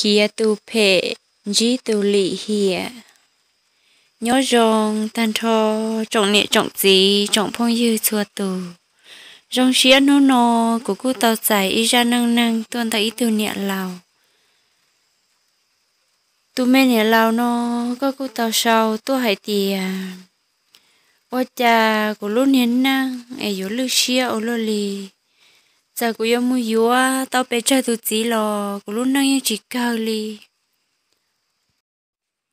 Khiav tus phem, ntsib tus lim hiam. Nyob zoo tag nrho tsoom niam tsoom txiv tsoom phooj ywg txhua tus. Zoo siab hnub no kuv kuj tau txais ib zaj neej neeg tuaj ntawm ib tug niam laus. Tus me niam laus no, koj kuj tau sau tuaj hais tias, ua cas kuv lub niag neej es yuav lwj siab ua luaj li. Txawm kuv yuav mus yuav tau pes tsawg tus txiv los kuv lub neej yeej tsis kawg li.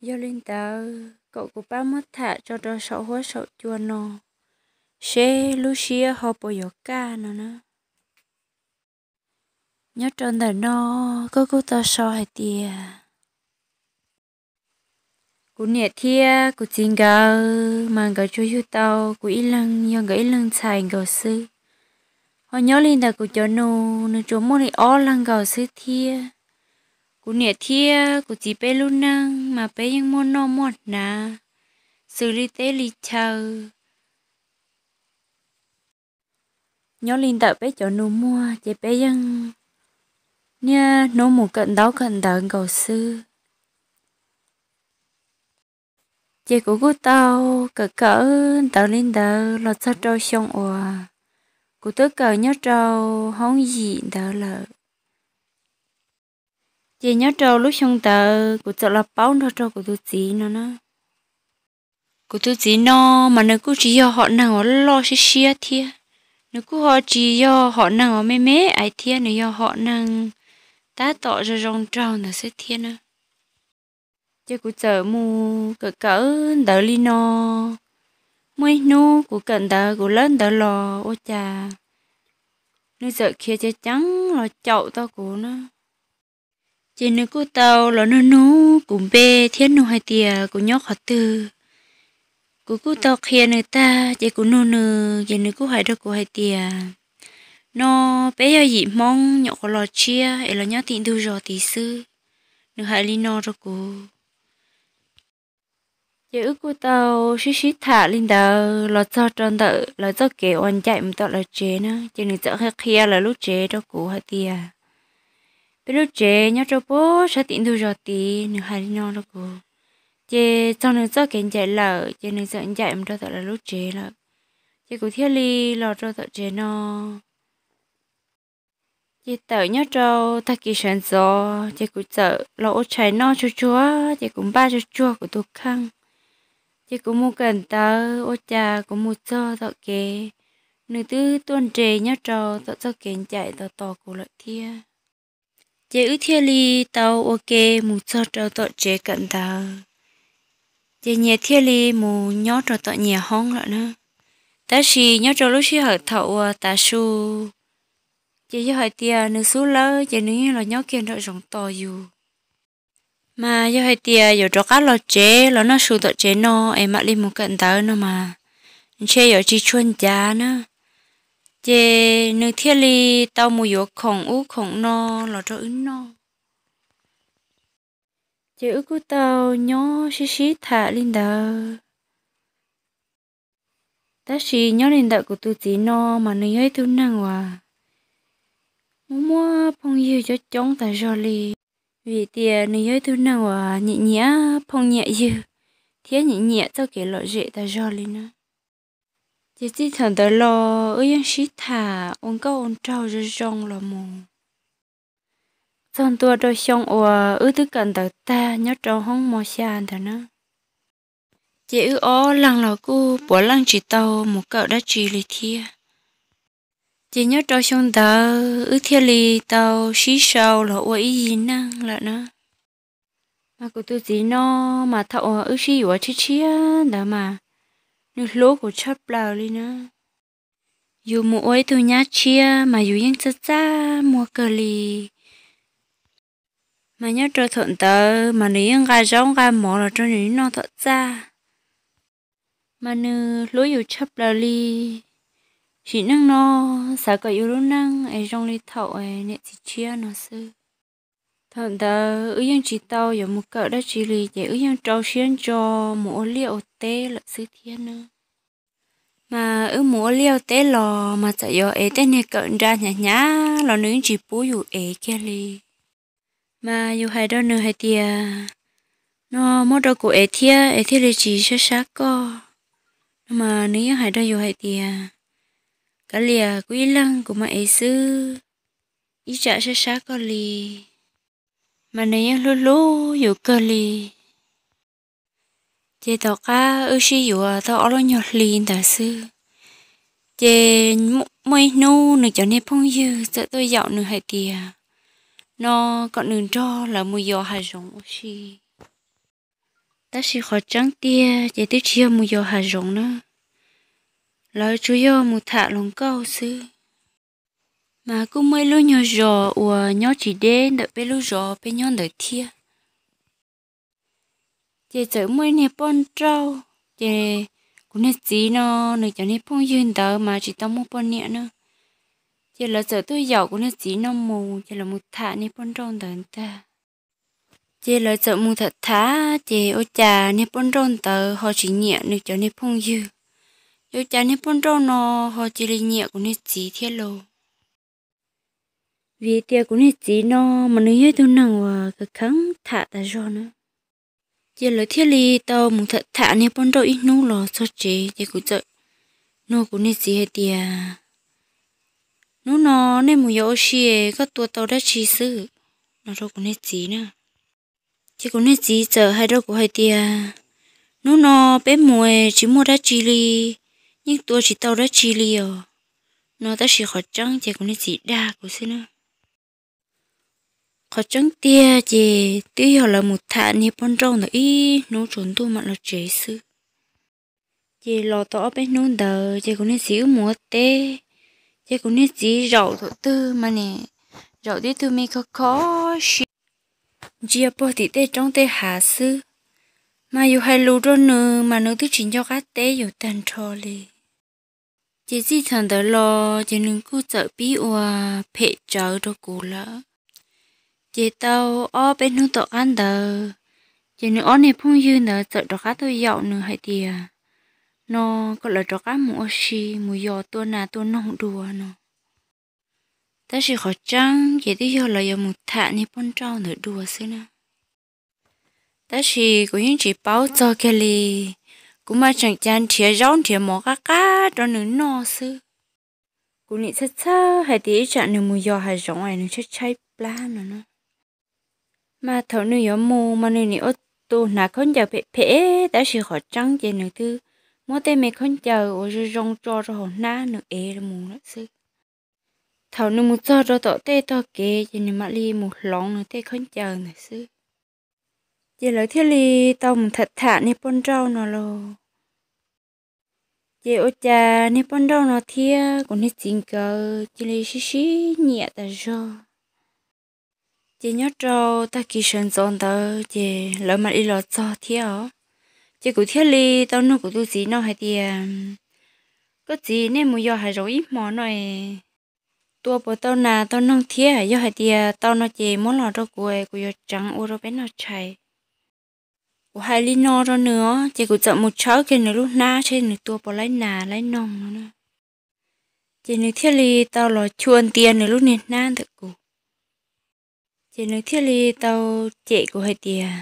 Yog li ntawd kom kuv pab muab tham tso rau saum huab saum cua no, seb lub siab ho puas yuav kaj no na. Nyob rau ntawm no, koj kuj tau sau hais tias, kuv niam thiab kuv txiv nkawd mas nkawd tsuas yug tau kuv ib leeg, yog nkawd ib leeg ntxhais nkaus xwb. Ho nyob li ntawm kuv cov nus, nws tsuas muaj li ob leeg nkaus xwb thiab. Kuv niam thiab kuv txiv peb lub neej mas peb yeej muaj noj muaj hnav, xws li teb li chaw. Nyob li ntawm peb cov nus muag ces peb yeej niaj hnub mus kawm ntaub kawm ntawv nkaus xwb. Ces kuv kuj tau kawm kawm ntawv li ntawd los txog rau xyoo uas kuv twb kawm nyob rau hoob yim ntawd lawm. Ces nyob rau lub xyoo ntawd kuv txawm los paub nrog rau kuv tus txiv no na. Kuv tus txiv no mas nws kuj tsis yog hom neeg uas loj siab siab thiab, nws kuj ho tsis yog hom neeg uas me me aiv thiab, nws yog hom neeg tab tom zoo zoo nraug ntawd xwb thiab na. Ces kuv txawm mus kawm kawm ntawv li no. Muaj ib hnub kuv kawm ntawv kuv lawb ntawv los ua cas nws txawm khiav ceev ceev los caum tau kuv na. Ces nws kuj tau los nug nug kuv npe thiab nug hais tias kuv nyob qhov twg. Kuv kuj tau qhia nws tag ces kuv nug nws ces nws kuj hais rau kuv hais tias, no peb yog yim Hmoob nyuam qhuav los tshiab es los nyob tim ntug zos tid xwb. Nws hais li no rau kuv. Ces wb kuj tau sib sib tham li ntawd los txog rau ntawm lawv txoj kev uas ncaim mus tom lawv tsev na, ces nws txawm qhia qhia lawv lub tsev rau kuv hais tias, peb lub tsev nyob rau puag sab tim ntug zos tid, nws hais li no rau kuv. Ces txog nws txoj kev ncaim lawm ces nws txawm ncaim mus rau tom lawv lub tsev lawm. Ces kuv thiaj li los rau tom tsev no. Ces tawm nyob rau tag kis sawv ntxov ces kuv txawm los ua tshais noj tsuag tsuag ces kuv npaj tsuag tsuag kuv tus kheej. Ces kuv mus kawm ntawv ua cas kuv mus txog tom kev, nws twb tuaj nres nyob rau tom txoj kev ncaim tos tos kuv lawm thiab. Ces wb thiaj li tau ua ke mus txog rau tom tsev kawm ntawv. Ces nyias thiaj li mus nyob rau tom nyias hoob lawm na. Tab sis nyob rau lub sij hawm thaum uas tav su, ces yog hais tias nws xub lawb ces nws yeej los nyob kiag nram zoov tos yus. Mas yog hais tias yuav rov qab los tsev los noj su tom tsev no es mam li mus kawm ntawv no mas ntshe yuav tsis tshua ncav na. Ces nws thiaj li tau mus yuav khoom ub khoom no los rau wb noj. Ces wb kuj tau nyob sib sib tham li ntawd. Tab sis nyob li ntawm kuv tus txiv no mas nws yog ib tug neeg uas muaj muaj phooj ywg coob coob tas zog li, vim tias nws yog ib tug neeg uas nyiam nyiam phooj nyiam ywg thiab nyiam nyiam txoj kev lom zem tas zog li na. Ces txij thaum ntawd los wb yeej sib tham ua nkauj ua nraug zoo zoo los mus txog ntua rau xyoo uas wb twb kawm ntawv tag nyob rau hoob mos xya ntawd na. Ces wb ob leeg los kuj puav leej tsis tau mus kawm dab tsi li thiab. Ces nyob rau xyoo ntawd wb thiaj li tau sib sau los ua ib yig neeg lawm na. Mas kuv tus txiv no mas thaum uas wb sib yuav tshiab tshiab ntawd mas nws hlub kuv tshaj plaws li na. Yus mus ua ib tug nyab tshiab mas yus yeej txaj txaj muag kawg li. Mas nyob rau thaum ntawd mas nws yeej nqa zaub nqa mov los rau nws noj tom txaj. Mas nws hlub yus tshaj plaws li. Sim neej no xav kom yus lub neej es zoo li thaum niam txiv tshiab no xwb. Thaum ntawd wb yeej tsis tau yuav mus kawm dab tsi li ces wb yeej rau siab ntso mus ua liaj ua teb lawm xwb thiab na. Mas wb mus ua liaj ua teb los mas txawm yuav ev tej niag kawm nra hnyav hnyav los nws yeej tsis pub yus ev kiag li. Mas yus hais rau nws hais tias, no muab rau kuv ev thiab es thiaj li tsis sab sab koj. No mas nws yeej hais rau yus hais tias, kav liam, kuv ib leeg kuv mam ev xwb, ib tsam sab sab koj li. Mas nws yeej hlub hlub yus kawg li. Ces tom qab wb sib yuav tau ob lub nyuag hli ntawd xwb, ces muaj ib hnub nws cov niag phooj ywg txawm tuaj yaum nws hais tias, no kom nws nrog lawv mus yos hav zoov ua si. Tab sis qhov tseeb tiag ces twb tsis yog mus yos hav zoov na, lawv tsuas yog mus tham hluas nkauj xwb. Mas kuj muaj ib lub nyuag zos uas nyob tsis deb ntawm peb lub zos peb nyob ntawd thiab. Ces txawm muaj ib niag poj nrauj, ces kuv niag txiv no, nws cov niag phooj ywg ntawd mas tsis tau muaj poj niam na. Ces lawv txawm tuaj yaum kuv niag txiv no mus, ces lawv mus tham niag poj nrauj ntawd ntag. Ces lawv txawm mus tham tham, ces ua cas niag poj nrauj ntawd ho tsis nyiam nws cov niag phooj ywg, ua cas niag poj nrauj no ho cia li nyiam kuv niag txiv thiab lauj. Vim tias kuv niag txiv no mas nws yog ib tug neeg uas kheev kheev tham tas zog na. Ces lawv thiaj li tau mus tham tham niag poj nrauj ib hnub los txog tsev, ces kuv txawm nug kuv niag txiv hais tias, hnub no nej mus yos ua si, koj tua tau dab tsi xwb? No rau kuv niag txiv na. Ces kuv niag txiv txawm hais rau kuv hais tias, hnub no peb mus tsis muaj dab tsi li, yeej tua tsis tau dab tsi li os. No tab sis qhov tseeb ces kuv niag txiv dag kuv xwb na. Qhov tseeb tiag ces twb yog lawv mus tham niag poj nrauj ntawd ib hnub tsaus ntuj mam los tsev xwb. Ces los tau ob peb hnub ntawd ces kuv niag txiv wb mus ua teb, ces kuv niag txiv zaum thaum twg mas nim zaum tib tug me khov khov siab ntsia pog tim tej roob tej hav xwb. Mas yus hais lus rau nws mas nws twb tsis nco qab teb yus tag nrho li. Ces txij thaum ntawd los ces nws kuj txawm pib ua phem tsawv rau kuv lawm. Ces tau ob peb hnub tom qab ntawd, ces nws ob niag phooj ywg ntawd txawm rov qab tuaj yaum nws hais tias, no kom lawv rov qab mus ua si mus yos tua nas tua noog dua no. Tab sis qhov tseeb ces twb yog lawv yuav mus tham niag poj nrauj ntawd dua xwb na. Tab sis kuv yeej tsis paub txog kiag li, kuv mas tseem cav nrhiav zaub nrhiav mov qab qab rau nws noj xwb. Kuv nim txhawj txhawj hais tias ib tsam nws mus yos hav zoov es nws tshaib tshaib plab no na. Mas thaum nws yuav mus mas nws nim ua tus hnav khaub ncaws phem phem, tab sis qhov tseeb ces nws twb muab tej me khaub ncaws uas zoo zoo tso rau hauv hnab nws ev mus lawm xwb. Thaum nws mus txog rau tom tej tog kev ces nws mam li mus hloov nws tej khaub ncaws ntawd xwb. Ces lawv thiaj li tau mus tham tham niag poj nrauj no lauj. Ces ua cas niag poj nrauj no thiab kuv niag txiv nkawd cia li sib sib nyiam tas zog. Ces nyob rau tag kis sawv ntxov ntawd ces lawv mam li los txog thiab os. Ces kuv thiaj li tau nug kuv tus txiv no hais tias, koj txiv, nej mus yos hav zoov ib hmo no es tua puas tau nas tau noog thiab? Yog hais tias tau no ces muab los rau kuv es kuv yuav tseev ua rau peb noj tshais. Kuv hais li no rau nws os, ces kuv txawm mus tshawb kiag nws lub hnab seb nws tua puas laib nas laib noog no na. Ces nws thiaj li tau los chua ntia nws lub niag hnab ntawm kuv. Ces nws thiaj li tau cem kuv hais tias,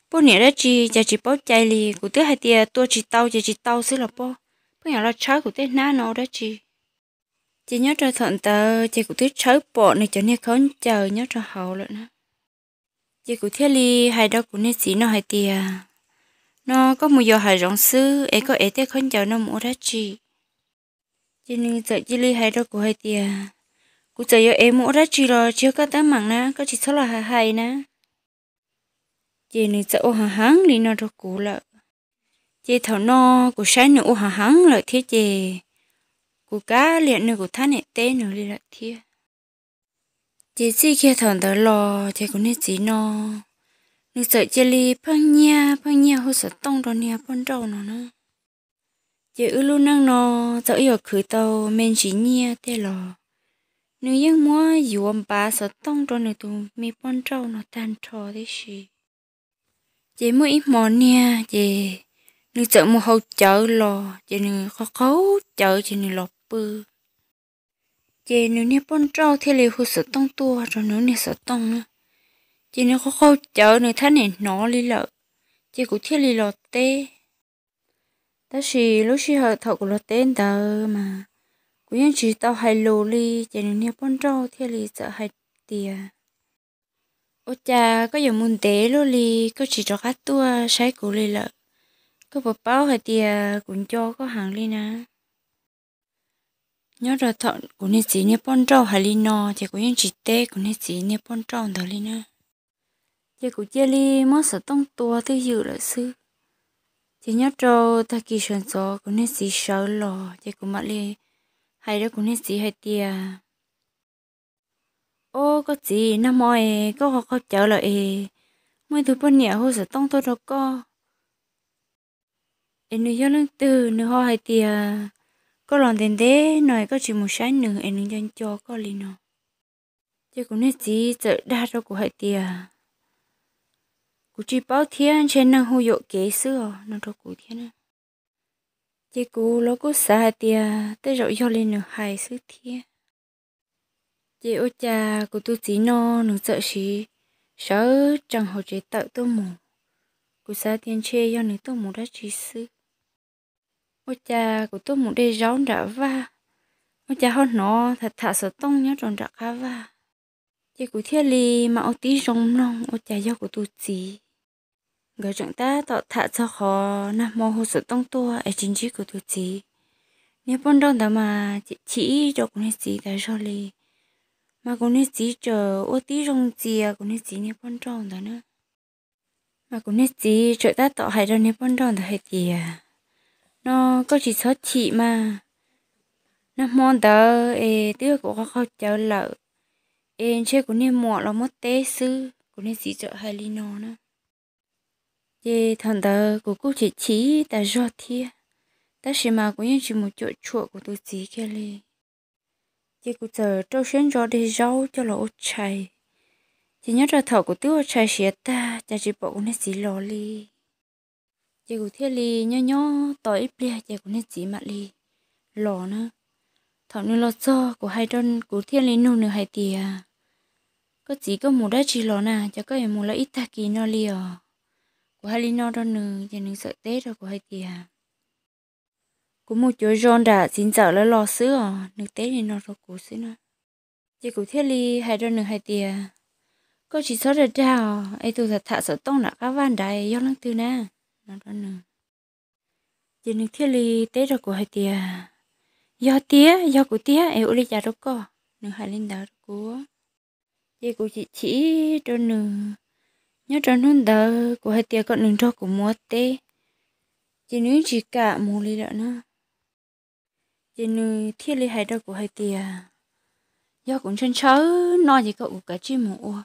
poj niam dab tsi cas tsis paub cai li, kuv twb hais tias tua tsis tau ces tsis tau xwb los pob, pheej yuav los tshawb kuv tej hnab no ua dab tsi? Ces nyob rau thaum ntawd ces kuv twb tshawb pom nws cov niag khaub ncaws nyob rau hauv lawm na. Ces kuv thiaj li hais rau kuv niag txiv no hais tias, no koj mus yos hav zoov xwb es koj ev tej khaub ncaws no mus ua dab tsi? Ces nws txawm cia li hais rau kuv hais tias, kuv txawm yuav ev mus ua dab tsi los tsis yog koj teeb meem na, koj tsis txhob los hais hais na. Ces nws txawm ua hav heev li no rau kuv lawm. Ces thaum no kuv saib nws ua hav heev lawm thiab ces kuv kav liam nws, kuv thab niam teb nws li lawm thiab. Ces txij kiag thaum ntawd los ces kuv niag txiv no, nws txawm cia li pheej nyiag pheej nyiag hu xov tooj rau niag poj nrauj no na. Ces wb lub neej no txawm wb yuav khwv tau me ntsis nyiaj tej los, nws yeej muab yuav npav xov tooj rau nws tus me poj nrauj no tag nrho tib si. Ces muaj ib hmo niag ces nws txawm mus haus cawv los ces nws qaug qaug cawv ces nws los pw. Ces nws niag poj nrauj thiaj li hu xov tooj tuaj rau nws niag xov tooj na. Ces nws qaug qaug cawv, nws thab niam hnov li lawm, ces kuv thiaj li los teb. Tab sis lub sij hawm thaum kuv los teb ntawd mas kuv yeej tsis tau hais lus li, ces nws niag poj nrauj thiaj li txawm hais tias, Ua cas koj yuav mus ntev luaj li, koj tsis rov qab tuaj saib kuv li lawm? Koj puas paub hais tias kuv nco koj heev li na? Nyob rau thaum kuv niag txiv niag poj nrauj hais li no, ces kuv yeej tsis teb kuv niag txiv niag poj nrauj ntawd li na. Ces kuv cia li muab xov tooj tua twj ywm lawm xwb. Ces nyob rau tag kis sawv ntxov kuv niag txiv sawv los, ces kuv mam li hais rau kuv niag txiv hais tias, Ob, koj txiv, nag hmo es koj qaug qaug cawv lawm es muaj ib tug poj niam hu xov tooj tuaj rau koj es nws yog leej twg, nws ho hais tias koj los ntev ntev no es koj tsis mus saib nws es nws nco nco koj li no. Ces kuv niag txiv txawm dag rau kuv hais tias, Kuv tsis paub thiab, ntshe neeg hu yuam kev xwb os, no rau kuv thiab na. Ces kuv los kuj xav hais tias tej zaum yog li nws hais xwb thiab. Ces ua cas kuv tus txiv no nws txawm siv sawv tsees hauv tsev tawm tuaj mus. Kuv xav tias ntshe yog nws tuaj mus dab tsi xwb. Ua cas kuv tuaj mus de zaub nram vaj, ua cas ho hnov tham tham xov tooj nyob rau nram qab vaj. Ces kuv thiaj li mam ua tib zoo mloog, ua cas yog kuv tus txiv. Nkawd tseem tab tom tham txog qhov nag hmo hu xov tooj tuaj es tsis ntsib kuv tus txiv. Niag poj nrauj ntawd mas chim chim rau kuv niag txiv tas zog li. Mas kuv niag txiv tseem ua tib zoo ntxias kuv niag txiv niag poj nrauj ntawd na. Mas kuv niag txiv tseem tab tom hais rau niag poj nrauj ntawd hais tias, No koj tsis txhob chim mas, nag hmo ntawd es twb yog kuv qaug qaug cawv lawm, es ntshe kuv niag muam los muab teb xwb. Kuv niag txiv txawm hais li no na. Ces thaum ntawd kuv kuj chim chim tas zog thiab, tab sis mas kuv yeej tsis mus cuam tshuam kuv tus txiv kiag li. Ces kuv txawm rau siab ntso de zaub coj los ua tshais. Ces nyob rau thaum kuv twb ua tshais siav tag, cas tsis pom kuv niag txiv los li. Ces kuv thiaj li nyob nyob tos ib pliag, ces kuv niag txiv mam li los na. Thaum nws los txog, kuv hais rau, kuv thiaj li nug nws hais tias, Koj txiv, koj mus dab tsi los na, cas koj yuav mus lawm ib tag kis no li os? Kuv hais li no rau nws, ces nws txawm teb rau kuv hais tias, Kuv mus cuav zos nram txiv ntxawm lawv los xwb os. Nws teb li no rau kuv xwb na. Ces kuv thiaj li hais rau nws hais tias, Koj tsis txhob dag dag os, es tus tham tham xov tooj nram qab vaj nrad yog leej twg na? No rau nws. Ces nws thiaj li teb rau kuv hais tias, Yog tiag, yog kuv tiag es ua li cas rau koj? Nws hais li ntawd rau kuv. Ces kuv chim chim rau nws. Nyob rau hnub ntawd kuv hais tias kom nws nrog kuv mus ua teb, ces nws yeej tsis kam mus li lawm na. Ces nws thiaj li hais rau kuv hais tias, Yog kuv ntshaw ntshaw noj ces kom kuv kav tsij mus ua.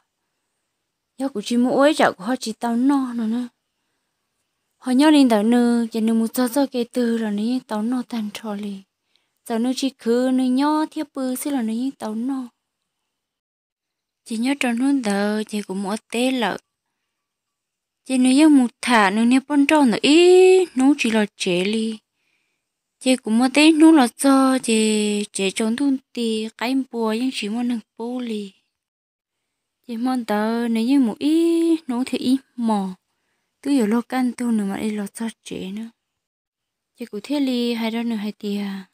Yog kuv tsis mus ua ib tsam kuv ho tsis tau noj no na. Ho nyob li ntawm nws ces nws mus txog txoj kev twg los nws yeej tau noj tag nrho li. Txawm nws tsis khwv, nws nyob thiab pw xwb los nws yeej tau noj. Ces nyob rau hnub ntawd ces kuv mus ua teb lawm. Ces nws yeej mus tham nws niag poj nrauj ntawd ib hnub tsis los tsev li. Ces kuv mus ua teb ib hnub los txog ces tsev tsaus ntuj nti, qaib npua yeej tsis muaj neeg pub li. Ces hmo ntawd nws yeej mus ib hnub thiab ib hmos, twb yuav luag kaj ntug nws mam li los txog tsev na. Ces kuv thiaj li hais rau nws hais tias,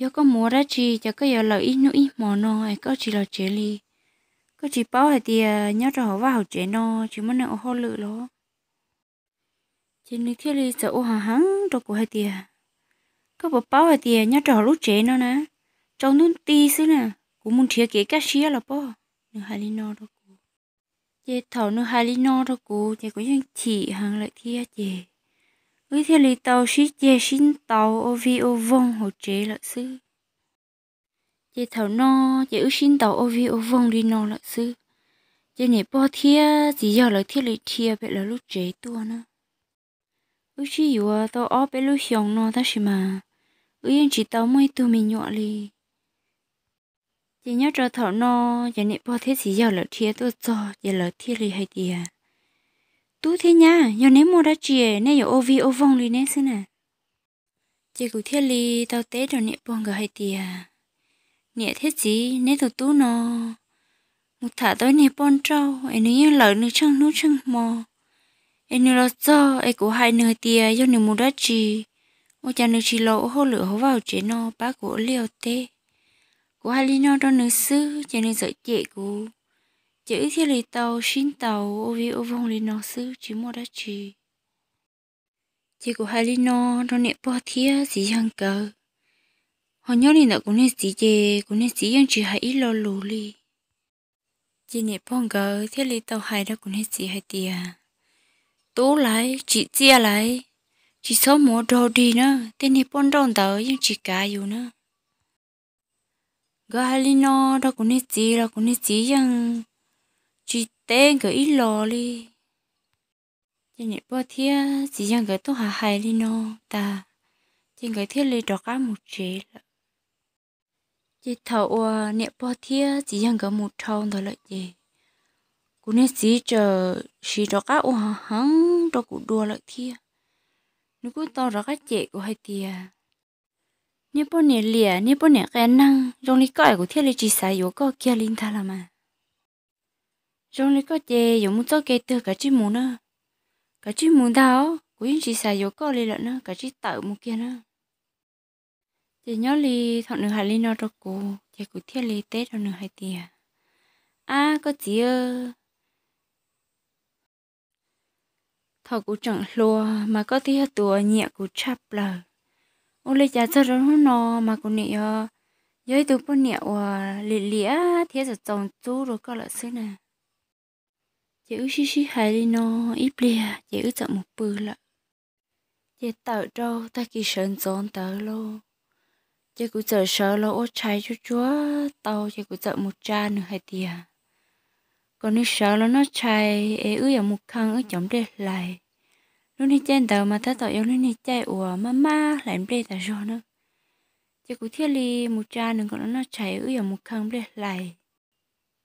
Yog koj mus ua dab tsi ces koj yuav lawm ib hnub ib hmos no es koj tsis los tsev li? Koj tsis paub hais tias nyob rau hauv vaj hauv tsev no tsis muaj neeg ua hauj lwm los? Ces nws thiaj li txawm ua heev heev rau kuv hais tias, Koj puas paub hais tias nyob rau hauv lub tsev no na, tsaus ntuj nti xwb na, kuv mus nrhiav kev kaj siab los pob? Nws hais li no rau kuv. Ces thaum nws hais li no rau kuv ces kuv yeej chim heev lawm thiab ces wb thiaj li tau sib ceg sib ntaus ua vig ua voog hauv tsev lawm xwb. Ces thaum no ces wb sib ntaus ua vig ua voog li no lawm xwb, ces niam pog thiab txiv yawg lawv thiaj li dhia pem lawv lub tsev tuaj na. Wb sib yuav tau ob peb lub xyoos no tab sis mas wb yeej tsis tau muaj ib tug me nyuam li. Ces nyob rau thaum no ces niam pog thiab txiv yawg lawv dhia tuaj txog ces lawv thiaj li hais tias, Tub thiab nyab, yog neb muaj dab tsi nej yuav ua vig ua voog li neb xwb na? Ces kuv thiaj li tau teb rau niam pog nkawd hais tias, Niam thiab txiv, neb tus tub no mus tham tau niag poj nrauj es nws yeej lawm nws tsheej hnub tsheej hmo. Es nws los txog es kuv hais nws hais tias yog nws mus dab tsi, ua cas nws tsis los ua hauj lwm hauv vaj hauv tsev no pab kuv ua liaj ua teb. Kuv hais li no rau nws xwb ces nws txawm cem kuv, ces wb thiaj li tau sib ntaus ua vij ua voog li no xwb tsis muaj dab tsi. Ces kuv hais li no rau niam pog thiab txiv yawg nkawd, ho nyob li ntawm kuv niag txiv ces kuv niag txiv yeej tsis hais ib lo lus li. Ces niam pog nkawd thiaj li tau hais rau kuv niag txiv hais tias, tub laiv, tsim txiaj laiv, tsis txhob mus ua dog dig na, tej niag poj nrauj ntawd yeej tsis kav yus na. Nkawd hais li no rau kuv niag txiv los kuv niag txiv yeej tsis teb nkawd ib los li. Ces niam pog thiab txiv yawg nkawd tuaj hais hais li no tas, ces nkawd thiaj li rov qab mus tsev lawm. Ces thaum uas niam pog thiab txiv yawg nkawd mus dhau ntawd lawm ces kuv niag txiv txawm siv rov qab ua heev heev rau kuv dua lawm thiab. Nws kuj tau rov qab cem kuv hais tias, niag poj niam liam, niag poj niam qias neeg, zoo li koj es kuv thiaj li tsis xav yuav koj kiag li ntag los mas. Zoo li koj ces yuav mus txoj kev twg kav tsij mus na, kav tsij mus ntag os, kuv yeej tsis xav yuav koj li lawm na, kav tsij tawm mus kiag na. Ces nyob li thaum nws hais li no rau kuv ces kuv thiaj li teb rau nws hais tias, ab koj txiv, thaum kuv tseem hluas mas koj twb yog tus uas nyiam kuv tshaj plaws. Ua li cas txog rau hnub no mas kuv niam yuav yog ib tug poj niam uas liam liam thiab txaus txaus ntxub rau koj lawm xwb na. Ces wb sib sib hais li no ib pliag ces wb txawm mus pw lawm. Ces tawm rau tag kis sawv ntxov ntawd lauj, ces kuv txawm sawv los ua tshais tsuag tsuag tau ces kuv txawm mus tsa nws hais tias kom nws sawv los noj tshais es wb yuav mus khee wb cov nplej hlais. Lub niag caij ntawd mas tab tom yog lub niag caij uas maj maj hlais nplej tas zog na. Ces kuv thiaj li mus tsa nws kom los noj tshais wb yuav mus khee nplej hlais.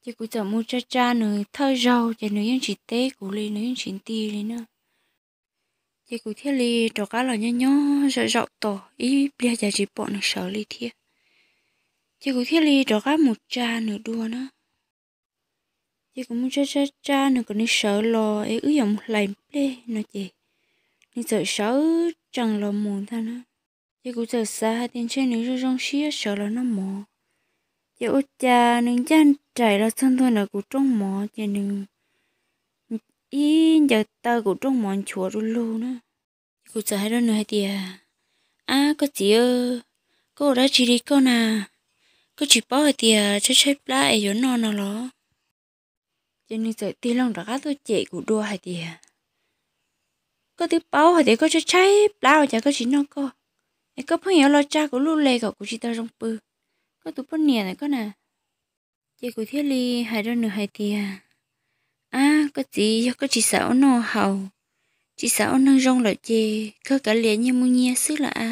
Ces kuv txawm mus tsa tsa nws thawj zaug ces nws yeej tsis teb kuv li, nws yeej tsis nti li na. Ces kuv thiaj li rov qab los nyob nyob zaum zaum tos ib pliag cas tsis pom nws sawv li thiab. Ces kuv thiaj li rov qab mus tsa nws dua na. Ces kuv mus tsa tsa tsa nws kom nws sawv los es wb yuav mus hlais nplej no ces nws txawm sawv tsees los mus ntag na. Ces kuv txawm xav hais tias ntshe nws zoo zoo siab sawv los noj mov. Ces ua cas nws ncaj nraim los txog ntua ntawm kuv rooj mov ces nws ib ncaws taw kuv rooj mov nchuav du lug na. Ces kuv txawm hais rau nws hais tias, ab koj txiv, koj ua dab tsi li koj na? Koj tsis paub hais tias tshaib tshaib plab es yuav noj no los? Ces nws txawm tig loo rov qab tuaj cem kuv dua hais tias, koj twb paub hais tias koj tshaib tshaib plab ua cas koj tsis noj koj, es koj pheej yuav los tsa kuv lub les kom kuv tsis tau zoo pw, koj tus poj niam ntawm koj na. Ces kuv thiaj li hais rau nws hais tias, ab koj txiv, yog koj tsis xav ua noj haus, tsis xav ua neeg zoo lawm ces kawg kav liam nyias mus nyias xwb lawm a,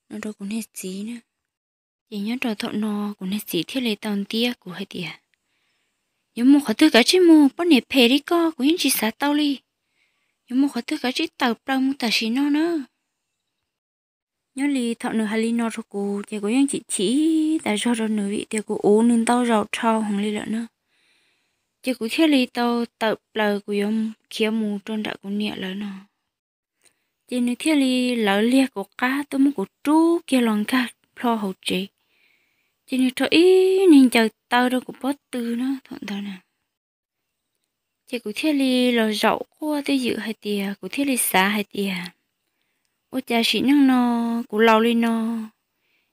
no rau kuv niag txiv na. Ces nyob rau thaum no kuv niag txiv thiaj li tau ntiab kuv hais tias, yuav mus qhov twg kav tsij mus, poj niam phem li koj kuv yeej tsis xav tau li. Yuav mus qhov twg kav tsij tawm plaws mus tam sim no na. Nyob li thaum nws hais li no rau kuv ces kuv yeej chim chim tas zog rau nws vim tias kuv uv nws ntau zaus dhau heev li lawm na. Ces kuv thiaj li tau tawm plaws kuv yuav khiav mus rau nram kuv niam lawv no. Ces nws thiaj li lawv liag kuv qab tuaj muab kuv rub kiag los nkag plho hauv tsev. Ces nws rho ib niag ncaws taw rau kuv pob tw na thaum ntawd na. Ces kuv thiaj li los zaum quaj twj ywm hais tias, kuv thiaj li xav hais tias, ua cas sim neej no kuv laus li no,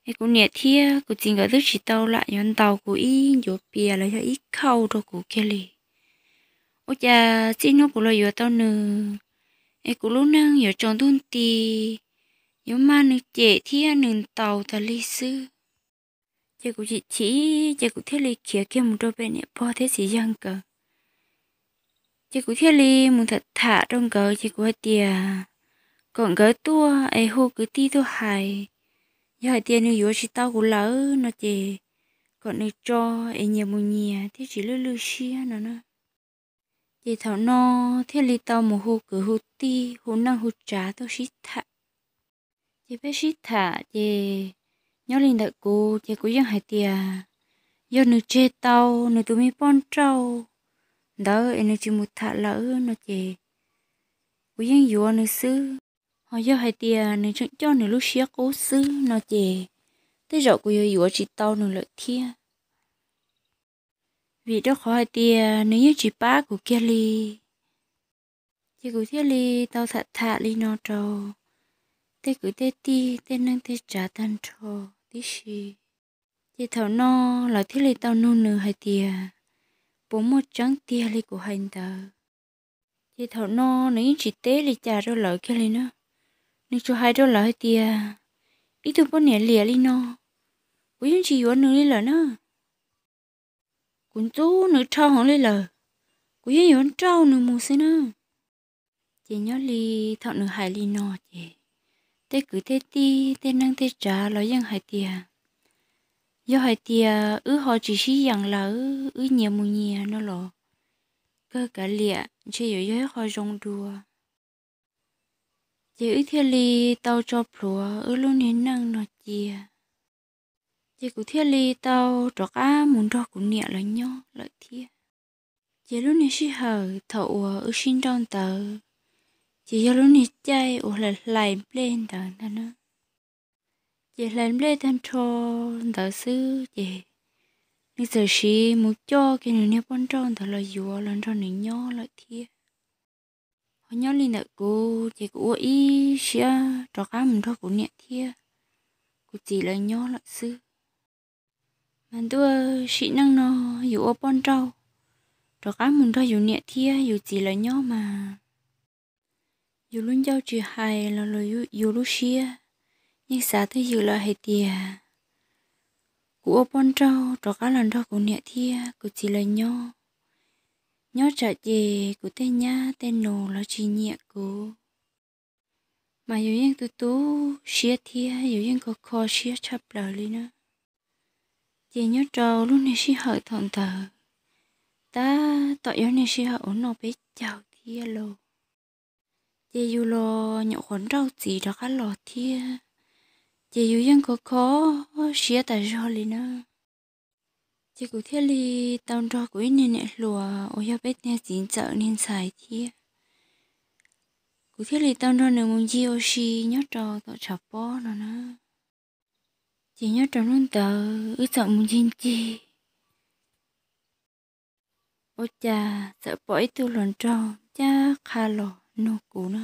es kuv niam thiab kuv txiv nkawd twb tsis tau lam yuav ntaus kuv ib ncuav pias los yog ib khauj rau kuv kiag li. Ua cas txij hnub kuv los yuav tau nws, es kuv lub neej yuav tsaus ntuj nti, yuav mag nws cem thiab nws ntaus tas li xwb. Ces kuv chim chim, ces kuv thiaj li khiav kiag mus rau pem niam pog thiab txiv yawg nkawd. Ces kuv thiaj li mus tham tham rau nkawd, ces kuv hais tias kom nkawd tuaj es hu kwv tij tuaj hais, yog hais tias nws yuav tsis tau kuv lawm no ces kom nws tso es nyias mus nyias thiaj tsis lwj lwj siab no na. Ces thaum no thiaj li tau mus hu kwv hu tij, hu neej hu tsav tuaj sib tham. Ces peb sib tham ces nyob li ntawm kuv ces kuv yeej hais tias Yog nws tseg tau nws tus me poj nrauj ntawd es nws tsis mus tham lawm no ces kuv yeej yuav nws xwb. Ho yog hais tias nws tseem coj nws lub siab qub xwb no ces tej zaum kuv yuav yuav tsis tau nws lawm thiab. Vim rau qhov hais tias nws yeej tsis pab kuv kiag li. Ces kuv thiaj li tau tham tham li no rau tej kwv tej tij tej neej tej tsav tag nrho tib si. Ces thaum no lawv thiaj li tau nug nws hais tias puas muaj tseeb tiag li kuv hais ntawd. Ces thaum no nws yeej tsis teb li cas rau lawv kiag li na. Nws tsuas hais rau lawv hais tias ib tug poj niam liam li no, kuv yeej tsis yuav nws li lawm na. Kuv ntxub nws dhau heev li lawm, kuv yeej yuav nrauj nws mus xwb na. Ces nyob li thaum nws hais li no ces tej kwv tej tij tej neej tej tsav los yeej hais tias yog hais tias wb ho tsis sib yeem lawm, wb nyias mus nyias no los kawg kav liam ntshe yuav yog ib qho zoo dua. Ces wb thiaj li tau tso plhuav wb lub niag neej no cia. Ces kuv thiaj li tau rov qab mus nrog kuv niam lawv nyob lawm thiab. Ces lub niag sij hawm thaum uas wb sib nrauj ntawd ces yog lub niag caij uas hlais hlais nplej ntawd ntag na. Ces hlais nplej tag nrho ntawd xwb ces nws txawm siv mus coj kiag nws niag poj nrauj ntawd los yuav los nrog nws nyob lawm thiab. Ho nyob li ntawm kuv ces kuv ua ib siab rov qab mus nrog kuv niam thiab kuv txiv lawv nyob lawm xwb. Mas ntuj, sim neej no yus ua poj nrauj rov qab mus nrog yus niam thiab yus txiv lawv nyob mas yus lub ncauj tsis hais los yus lub siab yeej xav twj ywm lawm hais tias kuv ua poj nrauj rov qab los nrog kuv niam thiab kuv txiv lawv nyob. Nyob tsam ces kuv tej nyab tej nus los tsis nyiam kuv, mas yus yeej tu tu siab thiab yus yeej kho kho siab tshaj plaws li na. Ces nyob rau lub niag sij hawm thaum ntawd, tab tom yog niag sij hawm uas noj peb caug thiab lauj. Ces yus los nyuam qhuav nrauj txiv rov qab los thiab, ces yus yeej kho kho siab tas zog li na. Ces kuv thiaj li tau nrog kuv ib niag niam hluas uas yog peb niag txiv ntxawm niag ntxhais thiab, kuv thiaj li tau nrog nws mus ncig ua si nyob rau tom tshav pob no na. Ces nyob rau hnub ntawd wb txawm mus ncig ncig, ua cas txawm pom ib tug hluas nraug ncaj qha los nug kuv na.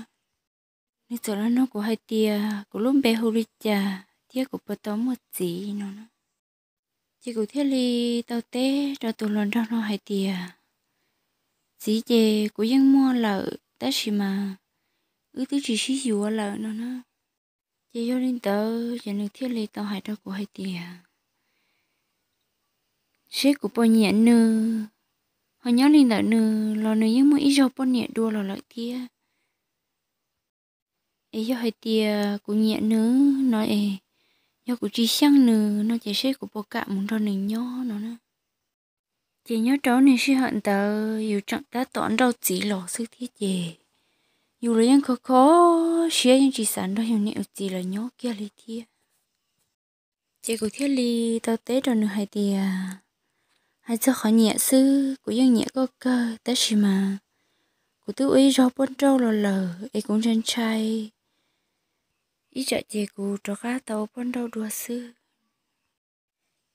Nws txawm los nug kuv hais tias kuv lub npe hu li cas thiab kuv puas tau muaj txiv no na. Ces kuv thiaj li tau teb rau tus hluas nraug no hais tias, txiv ces kuv yeej muaj lawm tab sis mas wb twb tsis sib yuav lawm no na. Ces yog li ntawd ces nws thiaj li tau hais rau kuv hais tias, seb kuv puas nyiam nws, ho nyob li ntawm nws los nws yeej muaj ib zaug poj niam dua los lawm thiab. Es yog hais tias kuv nyiam nws no es, yog kuv tsis xyeej nws no ces seb kuv puas kam mus nrog nws nyob no na. Ces nyob rau niag sij hawm ntawd yus tseem tab tom nrauj txiv los xwb thiab ces yus los yeej kho kho siab yeej tsis xav nrog yus niam yus txiv lawv nyob kiag li thiab. Ces kuv thiaj li tau teb rau nws hais tias, hais txog qhov nyiam xwb kuv yeej nyiam koj kawg tab sis mas kuv twb ua ib zaug poj nrauj los lawm es kuv ntshai ntshai ib tsam ces kuv rov qab tau ua poj nrauj dua xwb.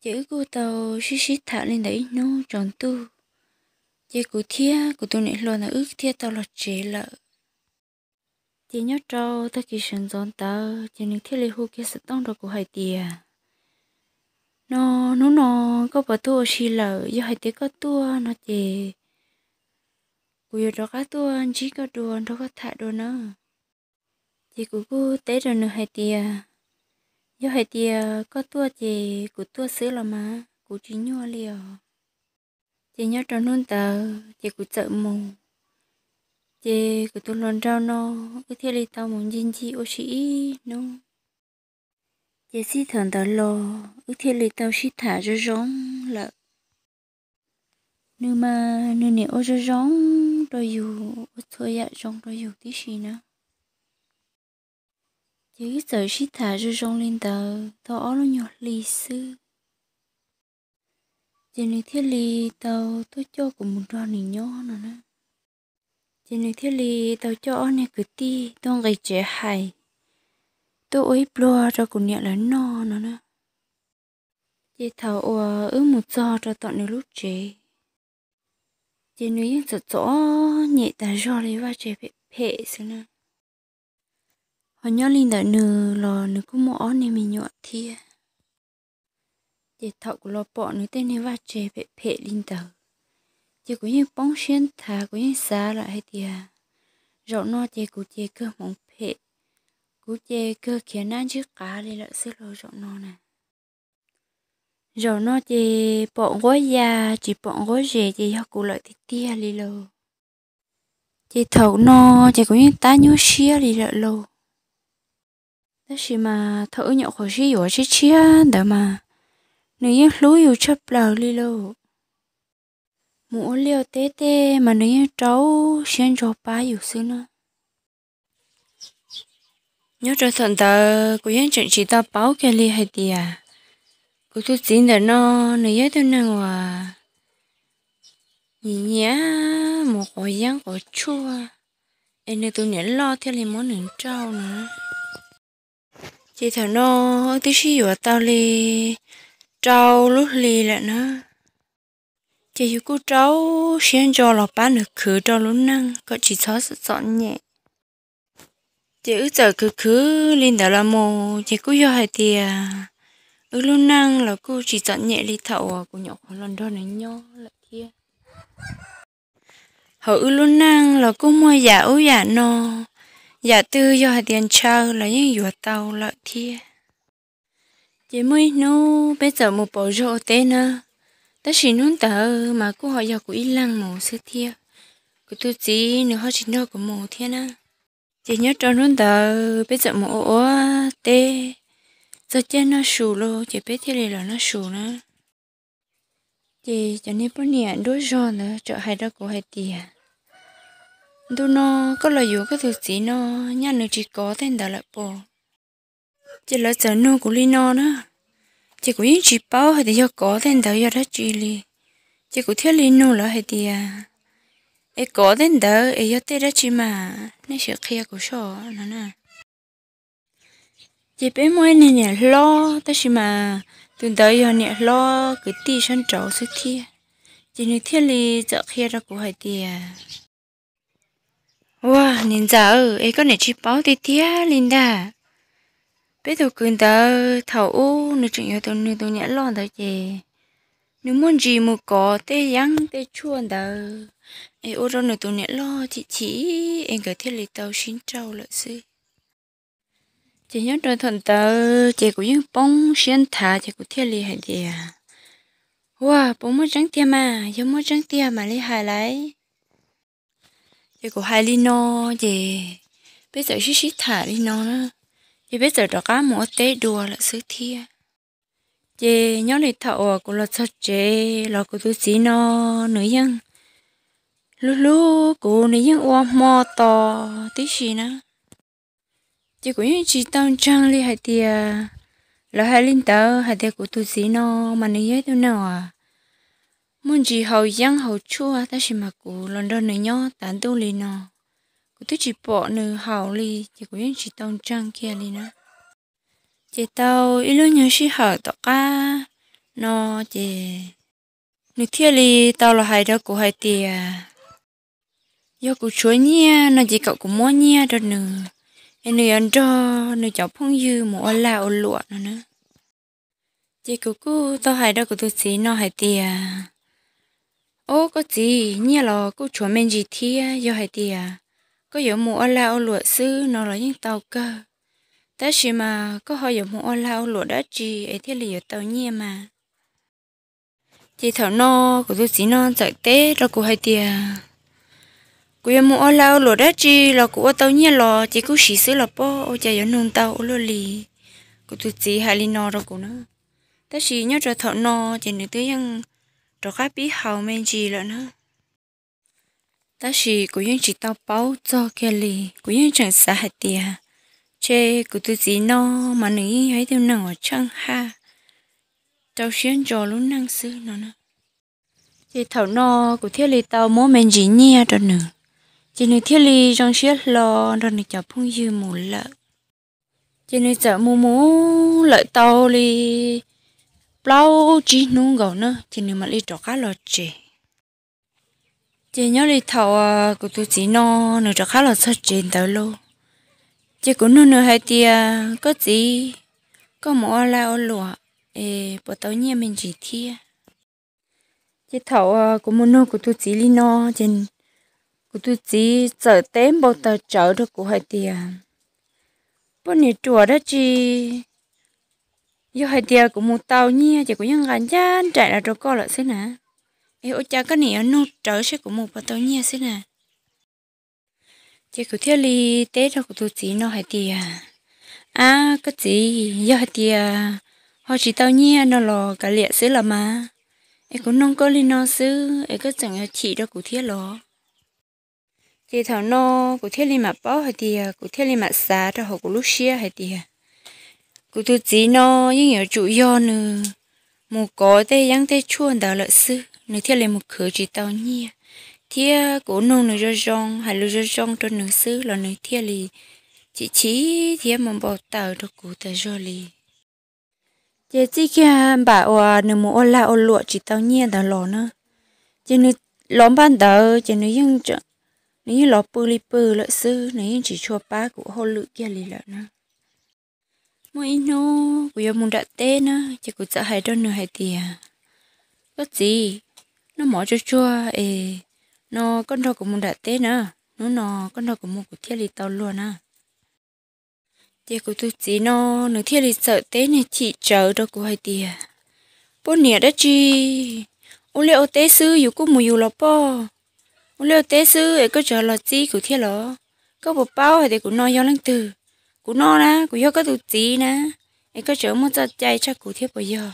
Ces wb kuj tau sib sib tham li ntawd ib hnub tsaus ntuj, ces kuv thiab kuv tus niam hluas ntawd wb thiaj tau los tsev lawm. Ces nyob rau tag kis sawv ntxov ntawd ces nws thiaj li hu kiag xov tooj rau kuv hais tias, no, hnub no koj puas tuaj ua si lawm? Yog hais tias koj tuaj no ces kuv yuav rov qab tuaj ntsib koj dua nrog koj tham dua na. Ces kuv kuj teb rau nws hais tias, yog hais tias koj tuaj ces kuv tuaj xwb los mas kuv tsis nyuaj li os. Ces nyob rau hnub ntawd ces kuv txawm mus, ces kuv tus hluas nraug no wb thiaj li tau mus ncig ncig ua si ib hnub. Ces txij thaum ntawd los wb thiaj li tau sib tham zoo zoo lawm. Nws mas nws niam ua zoo zoo rau yus, ua txhua yam zoo rau yus tib si na. Ces wb txawm sib tham zoo zoo li ntawd tau ob lub nyuag hli xwb. Ces nws thiaj li tau tuaj coj kuv mus nrog nws nyob no na. Ces nws thiaj li tau coj ob niag kwv tij tuaj nqis tsev hais, tuaj ua ib pluag rau kuv niam lawv noj no na. Ces thaum uas wb mus txog rau tom nws lub tsev, ces nws yeej txom txom nyem tas zog li, vaj tse phem phem xwb na. Ho nyob li ntawm nws los nws kuj muaj ob niag me nyuam thiab. Ces thaum kuv los pom nws tej niag vaj tse phem phem li ntawd, ces kuv yeej poob siab nthav, kuv yeej xav lawm hais tias zaum no ces kuv ces kawg hmoov phem, kuv ces kawg khiav nab ntsib qav li lawm xwb lauj zaum no na. Zaum no ces pom nquab ya tsis pom nquab zes ces yog kuv lawm tiag tiag li lauj. Ces thaum no ces kuv yeej tab nyuaj siab li lawm lauj. Tab sis mas thaum wb nyuam qhuav sib yuav tshiab tshiab ntawd mas nws yeej hlub yus tshaj plaws li lauj. Mus ua liaj teb tej mas nws yeej rau siab ntso pab yus xwb na. Nyob rau thaum ntawd kuv yeej tseem tsis tau paub kiag li hais tias kuv tus txiv ntawm no nws yog ib tug neeg uas nyiam nyiam mus quav yeeb quav tshuaj, es nws tus niam loj thiaj li muab nws nrauj no. Ces thaum no wb twb sib yuav tau li rau lub hli lawm na. Ces yus kuj rau siab ntso los pab nws khwv rau lub neej kom tsis txhob txom nyem. Ces wb txawm khwv khwv li ntawd los mus ces kuj yog hais tias wb lub neej los kuj tsis txom nyem li thaum uas kuv nyuam qhuav los nrog nws nyob lawm thiab. Hauv wb lub neej los kuj muaj yam ub yam no, yam twg yog hais tias ntshaw los yeej yuav tau lawm thiab. Ces muaj ib hnub peb txawm mus pauv zog ua teb na, tab sis hnub ntawd mas kuj ho yog kuv ib leeg mus xwb thiab, kuv tus txiv nws ho tsis nrog kuv mus thiab na. Ces nyob rau hnub ntawd peb txawm mus ua ua teb, txog caij noj su los ces peb thiaj li los noj su na. Ces cov niag poj niam nruab zog ntawd txawm hais rau kuv hais tias, ntu no koj los yuav koj tus txiv no, nyaj nws tsis kov tej ntawd lawm pom. Ces lawv txawm nug kuv li no na, ces kuv yeej tsis paub hais tias yog kov tej ntawd yog dab tsi li. Ces kuv thiaj li nug lawv hais tias, es kov tej ntawd es yog tej dab tsi mas nej sim qhia kuv soj no na. Ces peb muaj ib niag niam hlob, tab sis mas tus ntawd yog niam hlob kwv tij sab nraud xwb thiab. Ces nws thiaj li txawm qhia rau kuv hais tias, ua niam ntxawm, es koj niam tsis paub tiag tiag li ntag. Peb tus kwv ntawd thaum ub nws tseem yuav tus nws tus niam loj ntawd ces nws muaj ntsis mus kov tej yeeb tej tshuaj ntawd, es ua rau nws tus niam loj chim chim, es nkawd thiaj li tau sib nrauj lawm xwb. Ces nyob rau thaum ntawd ces kuv yeej poob siab nthav, ces kuv thiaj li hais tias, ua puas muaj tseeb tiag mas, yog muaj tseeb tiag mam li hais lauj. Ces kuv hais li no, ces peb txawm sib sib tham li no na, ces peb txawm rov qab mus ua teb dua lawm xwb thiab. Ces nyob li thaum uas kuv los txog tsev los kuv tus txiv no nws yeej hlub hlub kuv, nws yeej ua hmo tos tib si na. Ces kuv yeej tsis tau ntseeg li hais tias, lawv hais li ntawd hais tias kuv tus txiv no mas nws yog ib tug neeg uas muaj ntsis haus yeeb haus tshuaj, tab sis mas kuv los nrog nws nyob tas ntuj li no, kuv twb tsis pom nws haus li, ces kuv yeej tsis tau ntseeg kiag li na. Ces tau ib lub nyuag sij hawm tom qab no, ces nws thiaj li tau los hais rau kuv hais tias, yog kuv tshuav nyiaj no ces kom kuv muab nyiaj rau nws, es nws yuav nrog nws cov phooj ywg mus ua lag ua luam no na. Ces kuv kuj tau hais rau kuv tus txiv no hais tias, ob, koj txiv, nyiaj los kuj tshuav me ntsis thiab, yog hais tias koj yuav mus ua lag ua luam xwb no los yeej tau kawg, tab sis mas koj ho yuav mus ua lag ua luam dab tsi es thiaj li yuav tau nyiaj mas? Ces thaum no kuv tus txiv no txawm teb rau kuv hais tias, kuv yuav mus ua lag ua luam dab tsi los kuv ua tau nyiaj los ces kuj siv xwb los pob, ua cas yuav nug ntau ua luaj li. Kuv tus txiv hais li no rau kuv na. Tab sis nyob rau thaum no ces nws twb yeej rov qab pib haus me ntsis lawm na. Tab sis kuv yeej tsis tau paub txog kiag li, kuv yeej tseem xav hais tias, tshe kuv tus txiv no mas nws yeej yog ib tug neeg uas tsheej haj, rau siab ntso lub neej xwb no na. Ces thaum no kuv thiaj li tau muab me ntsis nyiaj rau nws, ces nws thiaj li zoo siab hlo nrog nws cov phooj ywg mus lawm. Ces nws txawm mus mus lawm tau li plaub tsib hnub nkaus na, ces nws mam li rov qab los tsev. Ces nyob li thaum kuv tus txiv no nws rov qab los txog tsev ntawd lauj, ces kuv nug nws hais tias, koj txiv, koj mus ua lag ua luam es puas tau nyiaj me ntsis thiab? Ces thaum kuv mus nug kuv tus txiv li no, ces kuv tus txiv txawm teb npau taws tsawv rau kuv hais tias, poj niam ruam dab tsi, yog hais tias kuv mus tau nyiaj ces kuv yeej nqa ncaj nraim los rau koj lawm xwb na. Es ua cas koj niam yuav nug rawv seb kuv mus puas tau nyiaj xwb na? Ces kuv thiaj li teb rau kuv tus txiv no hais tias, ab koj txiv, yog hais tias ho tsis tau nyiaj no los kav liam xwb los mas, es kuv nug koj li no xwb es koj tseem yuav chim rau kuv thiab los? Ces thaum no kuv thiaj li mam paub hais tias, kuv thiaj li mam xav rau hauv kuv lub siab hais tias, kuv tus txiv no yeej yuav tsum yog nws mus kov tej yeeb tej tshuaj ntawd lawm xwb nws thiaj li mus khwv tsis tau nyiaj, thiab kuv nug nws zoo zoo, hais lus zoo zoo rau nws xwb los nws thiaj li chim chim thiab mus npau taws rau kuv tas zog li. Ces txij kiag npam uas nws mus ua lag ua luam tsis tau nyiaj ntawd los na, ces nws los npaj ntawd ces nws yeej, nws yeej los pw li pw lawm xwb, nws yeej tsis tshua pab kuv hauj lwm kiag li lawm na. Muaj ib hnub kuv yuav mus nram teb na, ces kuv txawm hais rau nws hais tias, koj txiv, noj mov tsuag tsuag es no koj nrog kuv mus nram teb na, hnub no koj nrog kuv mus kuv thiaj li tau luag na. Ces kuv tus txiv no nws thiaj li txawm teb niag chim tsawv rau kuv hais tias, poj niam dab tsi, ua liaj ua teb xwb yus kuj mus yus los poj, ua liaj ua teb xwb es koj tseem los txib kuv thiab los? Koj puas paub hais tias kuv no yog leej twg? Kuv no na kuv yog koj tus txiv na, es koj tseem muaj txoj cai tshaj kuv thiab puas yog?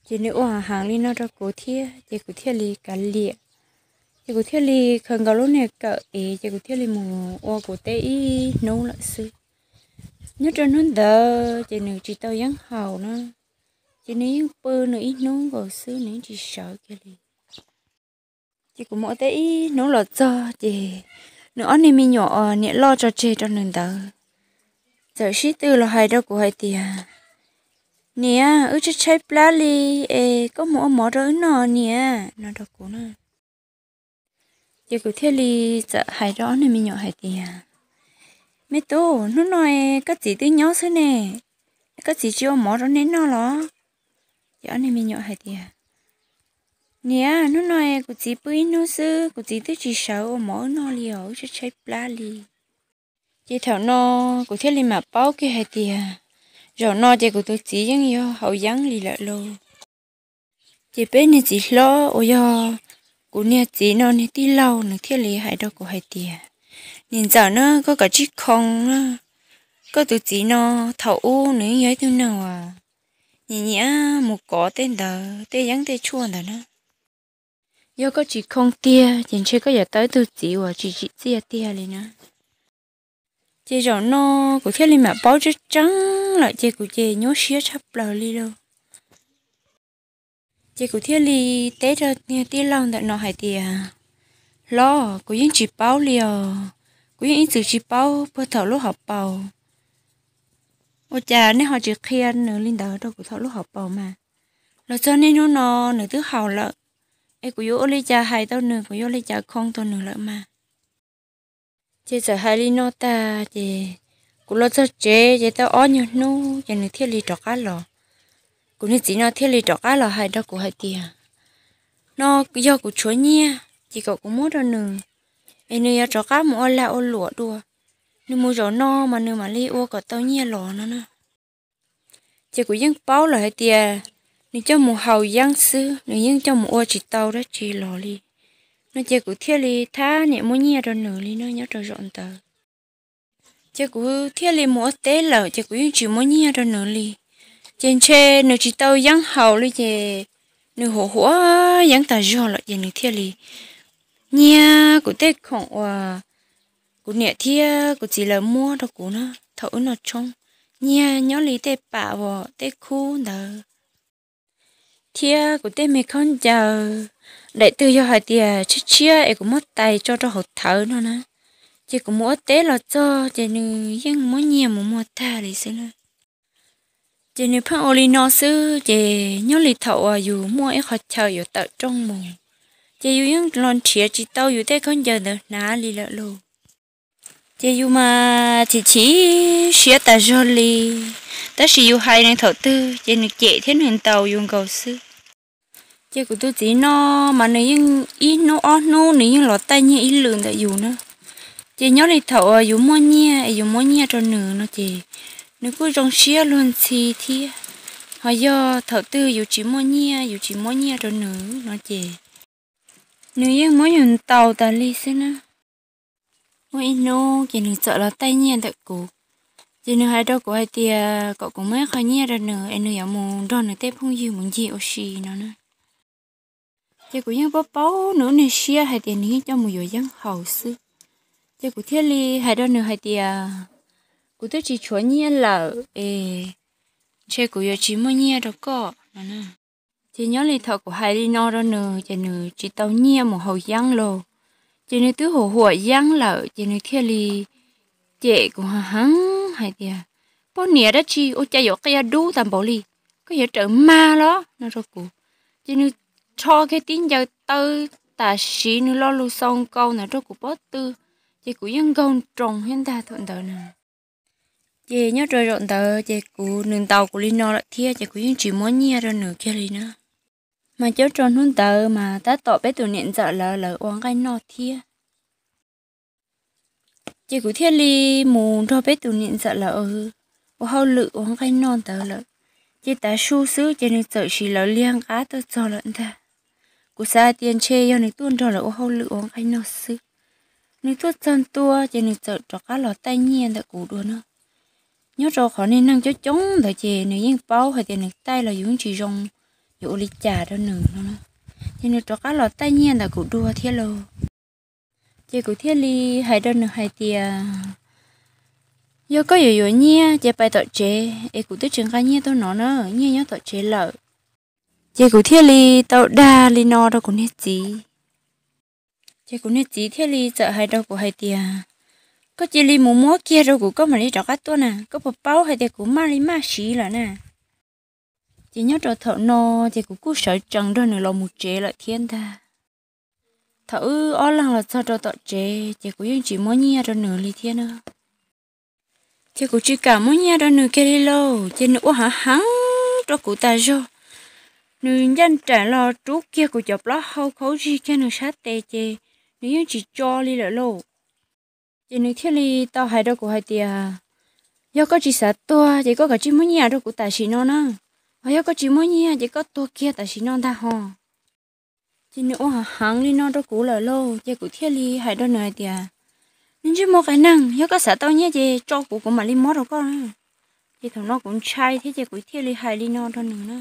Ces nws ua heev li no rau kuv thiab ces kuv thiaj li kav liam. Ces kuv thiaj li khaws nkaus lub niag kawm ev ces kuv thiaj li mus ua kuv teb ib hnub lawm xwb. Nyob rau hnub ntawd ces nws tsis tau yeeb haus na, ces nws yeej pw nws ib hnub nkaus xwb, nws yeej tsis sawv kiag li. Ces kuv mus ua teb ib hnub los txog ces nws ob niag me nyuam uas niam loj tso tseg rau nws ntawd txawm sib tw los hais rau kuv hais tias, niam, wb tshaib tshaib plab li es koj mus ua mov rau wb noj niam, no rau kuv na. Ces kuv thiaj li txawm hais rau ob niag me nyuam hais tias, me tub, hnub no es koj txiv twb nyob xwb ne, koj txiv tsis ua mov rau nej noj los? Ces ob niag me nyuam hais tias, niam, hnub no es kuv txiv pw ib hnub xwb, kuv txiv twb tsis sawv ua mov wb noj li os, wb tshaib tshaib plab li. Ces thaum no kuv thiaj li mam paub kiag hais tias zaum no ces kuv tus txiv yeej yog haus yeeb li lawm lauj. Ces peb niag txiv hlob uas yog kuv niag txiv no niag tij laug nws thiaj li hais rau kuv hais tias, niam ntxawm na, koj kav tsij khoo na, koj tus txiv no thaum ub nws yeej yog ib tug neeg uas nyiam nyiam mus kov tej ntawd tej yeeb tej tshuaj ntawd na. Yog koj tsis khoo tiag ces ntshe koj yuav tau ib tug txiv uas tsis tsim txiaj tiag li na. Ces zaum no kuv thiaj li mam paub tseeb tseeb lawm ces kuv ces nyuaj siab tshaj plaws li lauj. Ces kuv thiaj li teb rau niag tij laug ntawm no hais tias, hlob, kuv yeej tsis paub li os, kuv yeej ib txwm tsis paub puag thaum lub hauv paus. Ua cas nej ho tsis qhia nws li ntawd rau kuv thaum lub hauv paus mas? Los txog niaj hnub no nws twb haus lawm, es kuv yuav ua li cas hais tau nws, kuv yuav ua li cas khoo tau nws lawm mas? Ces txawm hais li no tag ces kuv los txog tsev ces tau ob nyuag hnub ces nws thiaj li rov qab los. Kuv niag txiv no thiaj li rov qab los hais rau kuv hais tias, no yog kuv tshuav nyiaj ces kom kuv muab rau nws, es nws yuav rov qab mus ua lag ua luam dua. Nws mus zaum no mas nws mam li ua kom tau nyiaj los no na. Ces kuv yeej paub lawm hais tias nws coj mus haus yeeb xwb, nws yeej coj mus ua tsis tau dab tsi los li no. Ces kuv thiaj li thab niam muab nyiaj rau nws li no nyob rau zaum ntawd. Ces kuv thiaj li mus ua teb lawm ces kuv yeej tsis muab nyiaj rau nws li. Ces ntshe nws tsis tau yeeb haus li ces nws huam huam yeeb tas zog lawm ces nws thiaj li nyiag kuv tej khoom uas kuv niam thiab kuv txiv lawv muab rau kuv na thaum wb noj tshoob, nyiag nyob li tej pam uas tej khub ntawd. thiab kuv tej me khaub ncaws, daim twg yog hais tias tshiab tshiab es kuv muab tais tso rau hauv thawv no na, ces kuv mus ua teb los txog ces nws yeej muab nyiag mus muag tag li xwb na. Ces nws pheej ua li no xwb, ces nyob li thaum uas yus muaj ib qhov chaw yuav tawm rooj mus, ces yus yeej los nrhiav tsis tau yus tej khaub ncaws ntawd hnav li lawm lauj. Ces yus mas chim chim siab tas zog li, tab sis yus hais nws thaum twg ces nws cem thiab nws ntaus yus nkaus xwb. Ces kuv tus txiv no mas nws yeej ib hnub ob hnub nws yeej los taij nyiag ib lwm ntawm yus na. Ces nyob li thaum uas yus muaj nyiaj es yus muab nyiaj rau nws no ces nws kuj zoo siab luag ntxhi thiab. Ho yog thaum twg yus tsis muaj nyiaj, yus tsis muab nyiaj rau nws no ces nws yeej muab yus ntaus tas li xwb na. Muaj ib hnub ces nws txawm los taij nyiaj ntawm kuv, ces nws hais rau kuv hais tias kom kuv muab ib qho nyiaj rau nws es nws yuav mus nrog nws tej phooj ywg mus ncig ua si no na. Ces kuv yeej paub paub nws lub niag siab hais tias nws yeej coj mus yuav yeeb haus xwb. Ces kuv thiaj li hais rau nws hais tias, kuv twb tsis tshuav nyiaj lawm es ntshe kuv yuav tsis muaj nyiaj rau koj no na. Ces nyob li thaum kuv hais li no rau nws ces nws tsis tau nyiaj mus haus yeeb lauj. Ces nws twb huam huam yeeb lawm ces nws thiaj li cem kuv heev heev hais tias, poj niam dab tsi ua cas yuav qia dub tas npaum li, koj yuav rawm mag los no rau kuv. Ces nws rho kiag tib ncaws taw tam sim nws lo lus xau nkaus ntawd rau kuv pob tw, ces kuv yeej nkaug nroos thiab ntag thaum ntawd na. Ces nyob rau zaum ntawd ces kuv, nws ntaus kuv li no lawm thiab ces kuv yeej tsis muab nyiaj rau nws kiag li na. Mas nyob rau hnub ntawd mas tab tom peb tus niam ntxawm lawv, lawv ua nqaij noj thiab. Ces kuv thiaj li mus nrog peb tus niam ntxawm lawv ua hauj lwm ua nqaij noj ntawd lawm. Ces tav su xwb ces nws txawm siv lawv liag nqab tuaj txog lawm ntag. Kuv xav hais tias ntshe yog nws tuaj nrog lawv ua hauj lwm ua nqaij noj xwb. Nws tuaj txog ntua ces nws txawm rov qab los taij nyiaj ntawm kuv dua na. Nyob rau qhov niag neeg coob coob ntawd ces nws yeej paub hais tias nws taij los yus yeej tsis zoo, yuav ua li cas rau nws no na. Ces nws rov qab los taij nyiaj ntawm kuv dua thiab lauj. Ces kuv thiaj li hais rau nws hais tias, yog koj yuav yuav nyiaj ces pais tom tsev es kuv twb tsis nqa nyiaj tuaj no na, nyiaj nyob tom tsev lawm. Ces kuv thiaj li tau dag li no rau kuv niag txiv. Ces kuv niag txiv thiaj li txawm hais rau kuv hais tias, koj cia li mus muab kiag rau kuv koj mam li rov qab tuaj na, koj puas paub hais tias kuv maj li maj siv lawm na. Ces nyob rau thaum no ces kuv kuj sawv tsees nrog nws los mus tsev lawm thiab ntag. Thaum wb ob leeg los txog rau tom tsev ces kuv yeej tsis muab nyiaj rau nws li thiab na. Ces kuv tsis kam muab nyiaj rau nws kiag li lauj, ces nws ua hav heev rau kuv tas zog. Nws ncaj nraim los rub kiag kuv cov plaub hau khaub zig kiag nws sab tes ces nws yeej tsis tso li lawm lauj. Ces nws thiaj li tau hais rau kuv hais tias, yog koj tsis xav tuag ces koj kav tsij muab nyiaj rau kuv tam sim no na, ho yog koj tsis muab nyiaj ces koj tuag kiag tam sim no ntag ho. Ces nws ua hav heev li no rau kuv lawm lauj, ces kuv thiaj li hais rau nws hais tias, me ntsej muag qias neeg, yog koj xav tau nyiaj ces tso kuv, kuv mam li muab rau koj na. Ces thaum no kuv ntshai thiab ces kuv thiaj li hais li no rau nws na.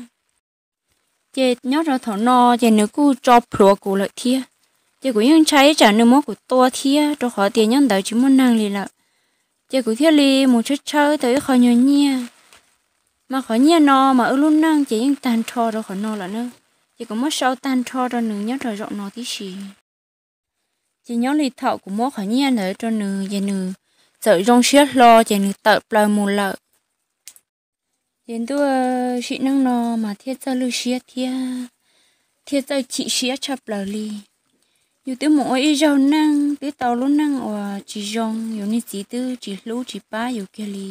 Ces nyob rau thaum no ces nws kuj tso plhuav kuv lawm thiab. Ces kuv yeej ntshai ib tsam nws muab kuv tua thiab, rau qhov tias nyob ntawd tsis muaj neeg li lawm. Ces kuv thiaj li mus tshawb tshawb tau ib qho nyuag nyiaj. Mas qhov nyiaj no mas wb lub neej ces yeej tag nrho rau qhov no lawm na. Ces kuv muab sau tag nrho rau nws nyob rau zaum no tib si. Ces nyob li thaum kuv muab qhov nyiaj ntawd rau nws ces nws txawm zoo siab hlo ces nws tawm plaws mus lawm. Ces ntuj, sim neej no mas thiaj txawj lwj siab thiab, thiaj txawj chim siab tshaj plaws li. Yus twb mus ua ib zaug neej, twb tau lub neej uas tsis zoo, yus niag txiv twb tsis hlub tsis pab yus kiag li.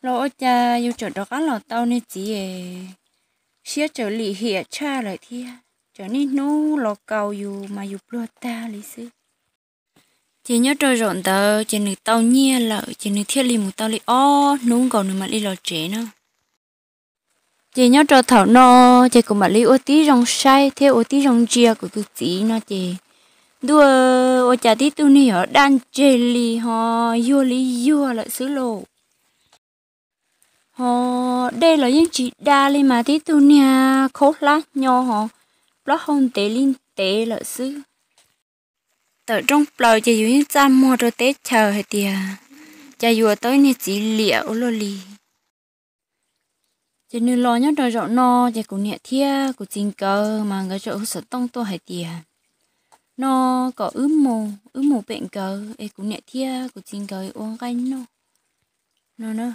Los ua cas yus tseem rov qab los tau niag txiv es siab tseem lim hiam tshaj lawm thiab, tseem niaj hnub los kaus yus mas yus pluag tag li xwb. Ces nyob rau zaum ntawd ces nws tau nyiaj lawm ces nws thiaj li mus tau li ob hnub nkaus nws mam li los tsev na. Ces nyob rau thaum no ces kuv mam li ua tib zoo saib thiab ua tib zoo ntsia kuv tus txiv no ces, ntuj, ua cas tib tug niag yuav daj ntseg li ho yuag li yuag lawm xwb lauj. Ho dej los yeej tsis da li mas tib tug niag khaub hlab hnyo ho plaub hau ntev li ntev lawm xwb. Tawm rooj plaws ces yus yeej txaj muag rau teb chaws hais tias, cas yuav tau ib niag txiv liam ua luaj li. Ces nws los nyob rau zaum no, ces kuv niam thiab kuv txiv nkawd mas nkawd tseem hu xov tooj tuaj hais tias no kom wb mus, wb mus pem nkawd es kuv niam thiab kuv txiv nkawd ua nqaij noj no na.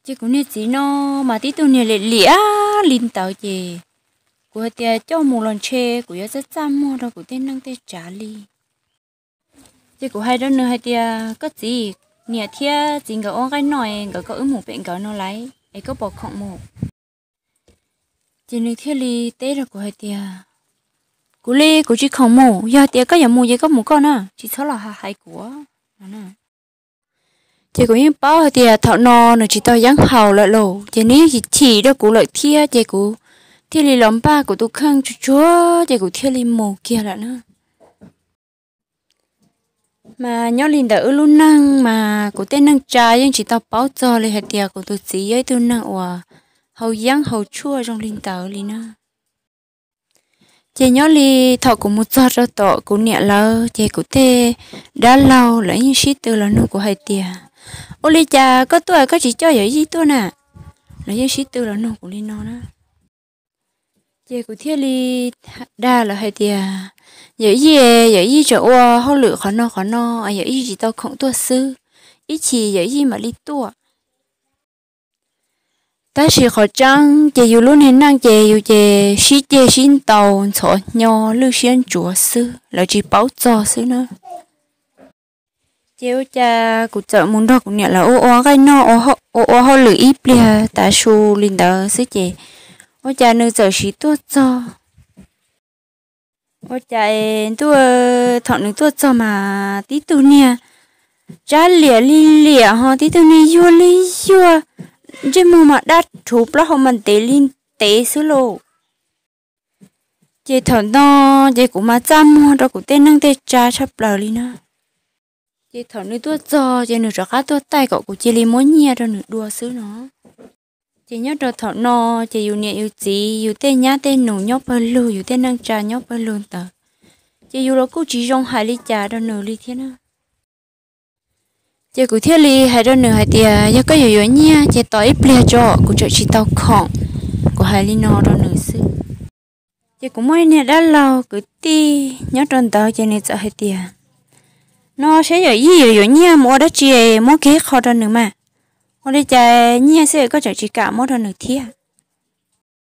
Ces kuv niag txiv no mas tib tug niag liam liam li ntawd, ces kuv hais tias coj mus los ntshe kuv yuav txaj txaj muag rau kuv tej neej tej tsav li. Ces kuv hais rau nws hais tias koj txiv, niam thiab txiv nkawd ua nqaij noj es nkawd kom wb mus pem nkawd no lauj, es koj puas khoom mus? Ces nws thiaj li teb rau kuv hais tias kuv li kuv tsis khoom mus, yog tias koj yuav mus ces koj mus koj na, tsis txhob los hais kuv no. Ces kuv yeej paub hais tias thaum no nws tsis tau yeeb haus lawm lauj, ces nws yeej chim chim rau kuv lawm thiab, ces kuv thiaj li los npaj kuv tus kheej tsuag tsuag, ces kuv thiaj li mus kiag lawm na. Mas nyob li ntawm wb lub neej mas kuv tej neej tsa yeej tsis tau paub txog li hais tias kuv tus txiv yog ib tug neeg uas haus yeeb haus tshuaj zoo li ntawd li na. Ces nyob li thaum kuv mus txog rau tom kuv niam lawv, ces kuv tej dab laug lawv yeej sib tw los nug kuv hais tias ua li cas koj tuaj koj tsis coj Yawm Yij tuaj na? Lawv yeej sib tw los nug kuv li no na. Ces kuv thiaj li dag lawv hais tias Yawm Yij, Yawm Yij tseem ua hauj lwm qhov no qhov no, Yawm Yij tsis tau khoom tuaj xwb, ib chim Yawm Yij mam li tuaj. Tab sis qhov tseeb ces yus lub niag neej ces yus ces sib ceg sib ntaus ntxhov hnyo lwj siab ntsuav xwb, lawv tsis paub txog xwb na. Ces ua cas kuv txawm mus nrog kuv niam lawv ua ua nqaij noj, ua ua hauj lwm ib pliag tav su li ntawd xwb ces ua cas nws txawm sim tuaj txog. Ua cas ntuj, thaum nws tuaj txog mas tib tug niag tsab liam li liam ho tib tug niag yuag li yuag, ntsej muag mas daj rhuv plaub hau mas ntev li ntev xwb lauj. Ces thaum no ces kuv mas txaj muag rau kuv tej neej tej tsa tshaj plaws li na. Ces thaum nws tuaj txog ces nws rov qab tuaj taij kom kuv cia li muab nyiaj rau nws dua xwb no. Ces nyob rau thaum no ces yus niam yus txiv, yus tej nyab tej nus nyob pawg lug, yus tej neej tsa nyob pawg lug ntawd, ces yus los kuj tsis zoo hais li cas rau nws li thiab na. Ces kuv thiaj li hais rau nws hais tias yog koj yuav yuav nyiaj ces tos ib pliag tso, kuv tseem tsis tau khoom. Kuv hais li no rau nws xwb. Ces kuv muaj ib niag dab laug kwv tij nyob rau ntawd ces nws txawm hais tias no saib Yawm Yij yuav yuav nyiaj mus ua dab tsi, muab kiag ib qho rau nws mas. Ua li cas nyiaj xwb koj tseem tsis kam muab rau nws thiab?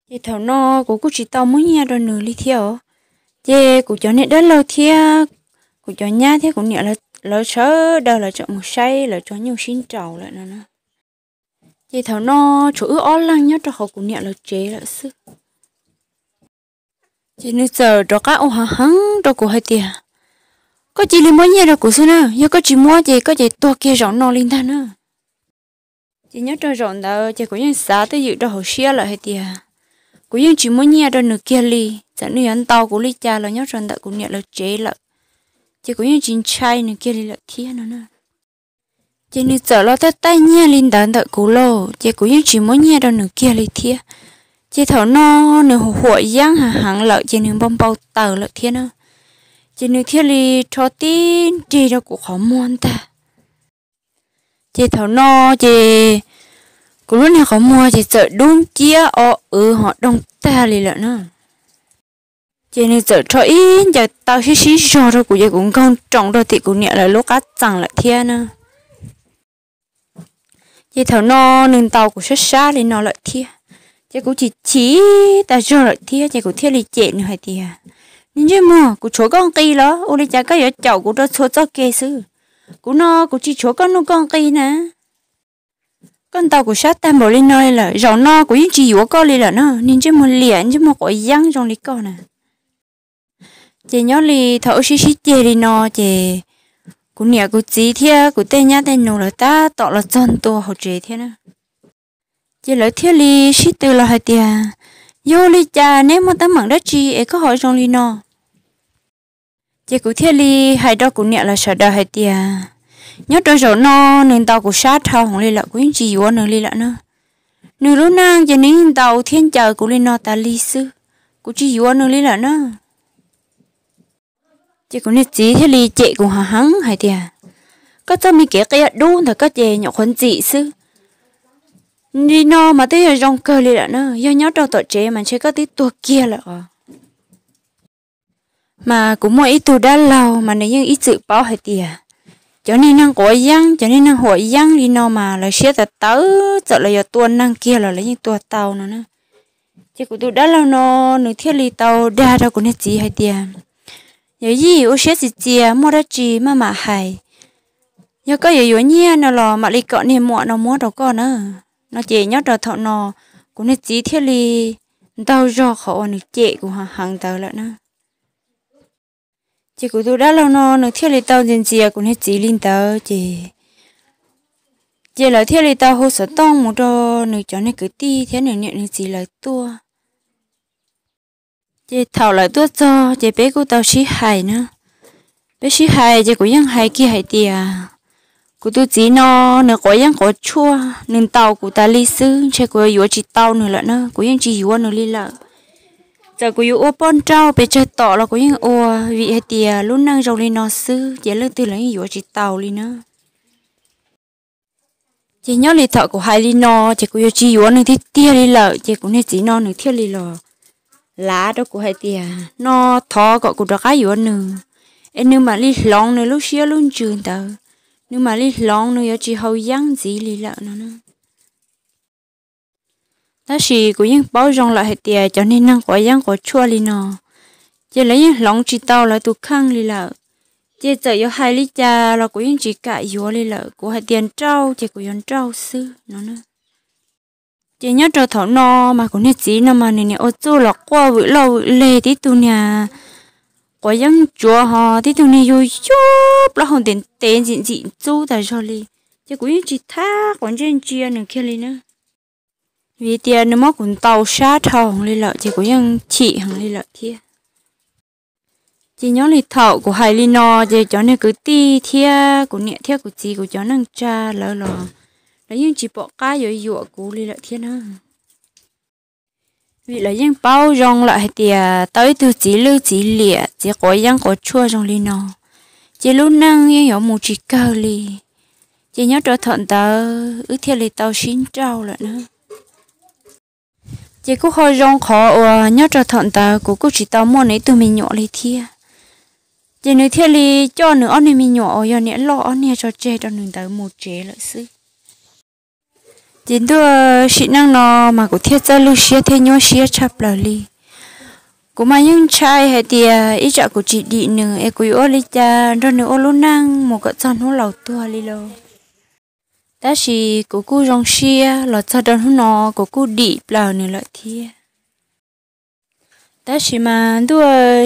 Ces thaum no kuv kuj tsis tau muab nyiaj rau nws li thiab os. Ces kuv cov niag dab laug thiab kuv cov nyab thiab kuv niam lawv sawv daws lawv tseem mus saib lawv tso nyuj sib nraus lawm no na. Ces thaum no tshuav wb ob leeg nyob rau hauv kuv niam lawv tsev lawm xwb. Ces nws txawm rov qab ua hav heev rau kuv hais tias koj cia li muab nyiaj rau kuv xwb na, yog koj tsis muab ces koj ces tuag kiag zaum no li ntag na. Ces nyob rau zaum ntawd ces kuv yeej xav twj ywm rau hauv siab lawm hais tias kuv yeej tsis muab nyiaj rau nws kiag li, txawm nws yuav ntaus kuv li cas los nyob rau ntawm kuv niam lawv tsev lawm, ces kuv yeej tsis ntshai nws kiag li lawm thiab no na. Ces nws txawm los taij taij nyiaj li ntawd ntawm kuv lauj, ces kuv yeej tsis muab nyiaj rau nws kiag li thiab. Ces thaum no nws huam yeeb hav heev lawm ces nws npau npau taws lawm thiab na. Ces nws thiaj li rho tib nrig rau kuv qhov muag ntag. Ces thaum no ces kuv lub niag qhov muag ces txawm dub nciab o wv ho doog tag li lawm na. Ces nws txawm rho ib ncaws taw sib sib zog rau kuv ces kuv nkaug nroos rau tim kuv niam lawv lub qab txees lawm thiab na. Ces thaum no nws ntaus kuv sab sab li no lawm thiab, ces kuv chim chim tas zog lawm thiab ces kuv thiaj li cem nws hais tias niag ntsej muag, kuv tshuav koj nqi los ua li cas koj yuav caum kuv rau txhua txoj kev xwb? Kuv no kuv tsis tshuav koj nuj koj nqi na. Koj ntaus kuv sab tag npaum li no li lawm, zaum no kuv yeej tsis yuav koj li lawm na, niag ntsej muag liam ntsej muag quav yeeb zoo li koj na. Ces nyob li thaum wb sib sib ceg li no ces kuv niam kuv txiv thiab kuv tej nyab tej nus lawv tab tom los txog ntua hauv tsev thiab na. Ces lawv thiaj li sib tw los hais tias yog li cas neb muaj teeb meem dab tsi es koj ho zoo li no? Ces kuv thiaj li hais rau kuv niam lawv sawv daws hais tias nyob rau zaum no nws ntaus kuv sab dhau heev li lawm, kuv yeej tsis yuav nws li lawm na. Nws lub neej ces nws yeej ntaus thiab ncaws kuv li no tas li xwb, kuv tsis yuav nws li lawm na. Ces kuv niag txiv thiaj li cem kuv hav heev hais tias koj txoj me kev qia dub ntawd koj ces nyuam qhuav ntxim xwb. Li no mas twb yog zoo kawg li lawm na, yog nyob rau tom tsev mas ntshe koj twb tuag kiag lawm os. Mas kuv muaj ib tug dab laug mas nws yeej ib txwm paub hais tias cov niag neeg quav yeeb, cov niag neeg huam yeeb li no mas lawv siab tawv tawv, txawm lawv yuav tua neeg kiag los lawv yeej tua tau no na. Ces kuv tus dab laug no nws thiaj li tau dag rau kuv niag txiv hais tias, yawm yij, ua siab txias txias, muaj dab tsi maj mam hais. Yog koj yuav yuav nyiaj no los mam li kom niag muam no muab rau koj na. No ces nyob rau thaum no kuv niag txiv thiaj li ntaug zog qhov uas nws cem kuv heev heev ntawd lawm na. Ces kuv tus dab laug no nws thiaj li tau ntxias ntxias kuv niag txiv li ntawd ces, ces lawv thiaj li tau hu xov tooj mus rau nws cov niag kwv tij thiab nws niam nws txiv lawv tuaj. Ces thaum lawv tuaj txog ces peb kuj tau sib hais na. Peb sib hais ces kuv yeej hais kiag hais tias, kuv tus txiv no nws quav yeeb quav tshuaj, nws ntaus kuv tas li xwb, ntshe kuv yuav yuav tsis tau nws lawm na, kuv yeej tsis yuav nws li lawm. Txawm kuv yuav ua poj nrauj pes tsawg tom los kuv yeej ua, vim hais tias lub neej zoo li no xwb ces leej twg los yeej yuav tsis tau li na. Ces nyob li thaum kuv hais li no ces kuv yuav tsis yuav nws tiag tiag li lawm, ces kuv niag txiv no nws thiaj li los lav rau kuv hais tias no, thov kom kuv rov qab yuav nws, es nws mam li hloov nws lub siab lub ntsws ntawd, nws mam li hloov, nws yuav tsis haus yeeb ntxiv li lawm no na. Tab sis kuv yeej paub zoo lawm hais tias cov niag neeg quav yeeb quav tshuaj li no ces lawv yeej hloov tsis tau lawv tus kheej li lawm. Ces txawm yuav hais li cas los kuv yeej tsis kam yuav li lawm, kuv hais tias nrauj ces kuv yuav nrauj xwb no na. Ces nyob rau thaum no mas kuv niag txiv no mas nws niam ua txuj los quaj vwm loj vwm leg, tib tug niag quav yeeb tsuav ho tib tug niag yug yug plaub hau ntev ntev ntxim ntxim ntxub tas zog li. Ces kuv yeej tsis thab quav ntsej ntsia nws kiag li na, vim tias nws muab kuv ntaus sab dhau heev li lawm ces kuv yeej chim heev li lawm thiab. Ces nyob li thaum kuv hais li no ces cov niag kwv tij thiab kuv niam thiab kuv txiv kuv cov neej tsa lawv los lawv yeej tsis pom qab yuav yuam kuv li lawm thiab na. Vim lawv yeej paub zoo lawm hais tias tau ib tug txiv lwj txiv liam txiv quav yeeb quav tshuaj zoo li no ces lub neej yeej yuav mus tsis kawg li. Ces nyob rau thaum ntawd wb thiaj li tau sib nrauj lawm na. Ces kuj ho zoo qhov uas nyob rau thaum ntawd kuv kuj tsis tau muaj nws ib tug me nyuam li thiab. Ces nws thiaj li coj nws ob niag me nyuam uas yog niam loj ob niag tso tseg rau nws ntawd mus tsev lawm xwb. Ces ntuj, sim neej no mas kuv thiaj txawj lwj siab thiab nyuaj siab tshaj plaws li. Kuv mas yeej ntshai hais tias ib tsam kuv tsis dim nws es kuv yuav ua li cas nrog nws ua lub neej mus kom txog hnub laus tuag li lauj. Tab sis kuv kuj zoo siab los txog rau hnub no kuv kuj dim plaws nws lawm thiab. Tab sis mas ntuj,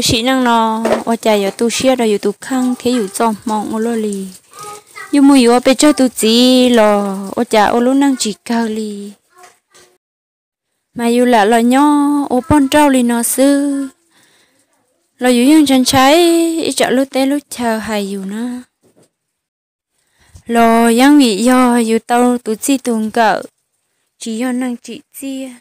sim neej no ua cas yuav tu siab rau yus tus kheej thiab yus txoj hmoo ua luaj li. Yus mus yuav pes tsawg tus txiv los ua cas ua lub neej tsis kawg li. Mas yus lam los nyob ua poj nrauj li no xwb los yus yeej ntshai ntshai ib tsam lub teb lub chaw hais yus na. Los yeej vim yog yus tau tus txij tus nkawm tsis yog neeg tsim txiaj,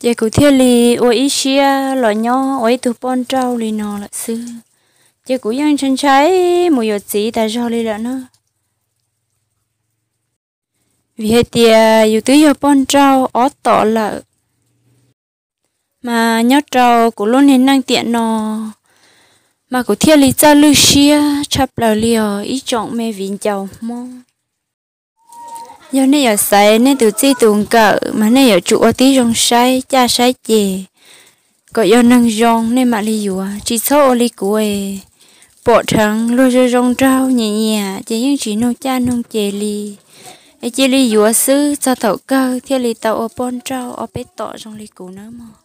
ces kuv thiaj li ua ib siab los nyob ua ib tug poj nrauj li no lawm xwb. Ces kuv yeej ntshai ntshai mus yuav txiv tas zog li lawm na. Vim hais tias yus twb yog poj nrauj ob tom lawm, mas nyob rau kuv lub niag neej tiam no mas kuv thiaj li txawj lwj siab tshaj plaws li os ib tsoom me viv ncaus Hmoob. Yog nej yuav xaiv nej tus txij tus nkawm mas nej yuav tsum ua tib zoo saib caj saib ces kom yog neeg zoo nej mam li yuav, tsis txhob ua li kuv es pom dheev luag zoo zoo nraug nyiam nyiam ces yeej tsis nug caj nug ces li, es cia li yuav xwb txog thaum kawg thiaj li tau ua poj nrauj ob peb tom zoo li kuv nawb mog.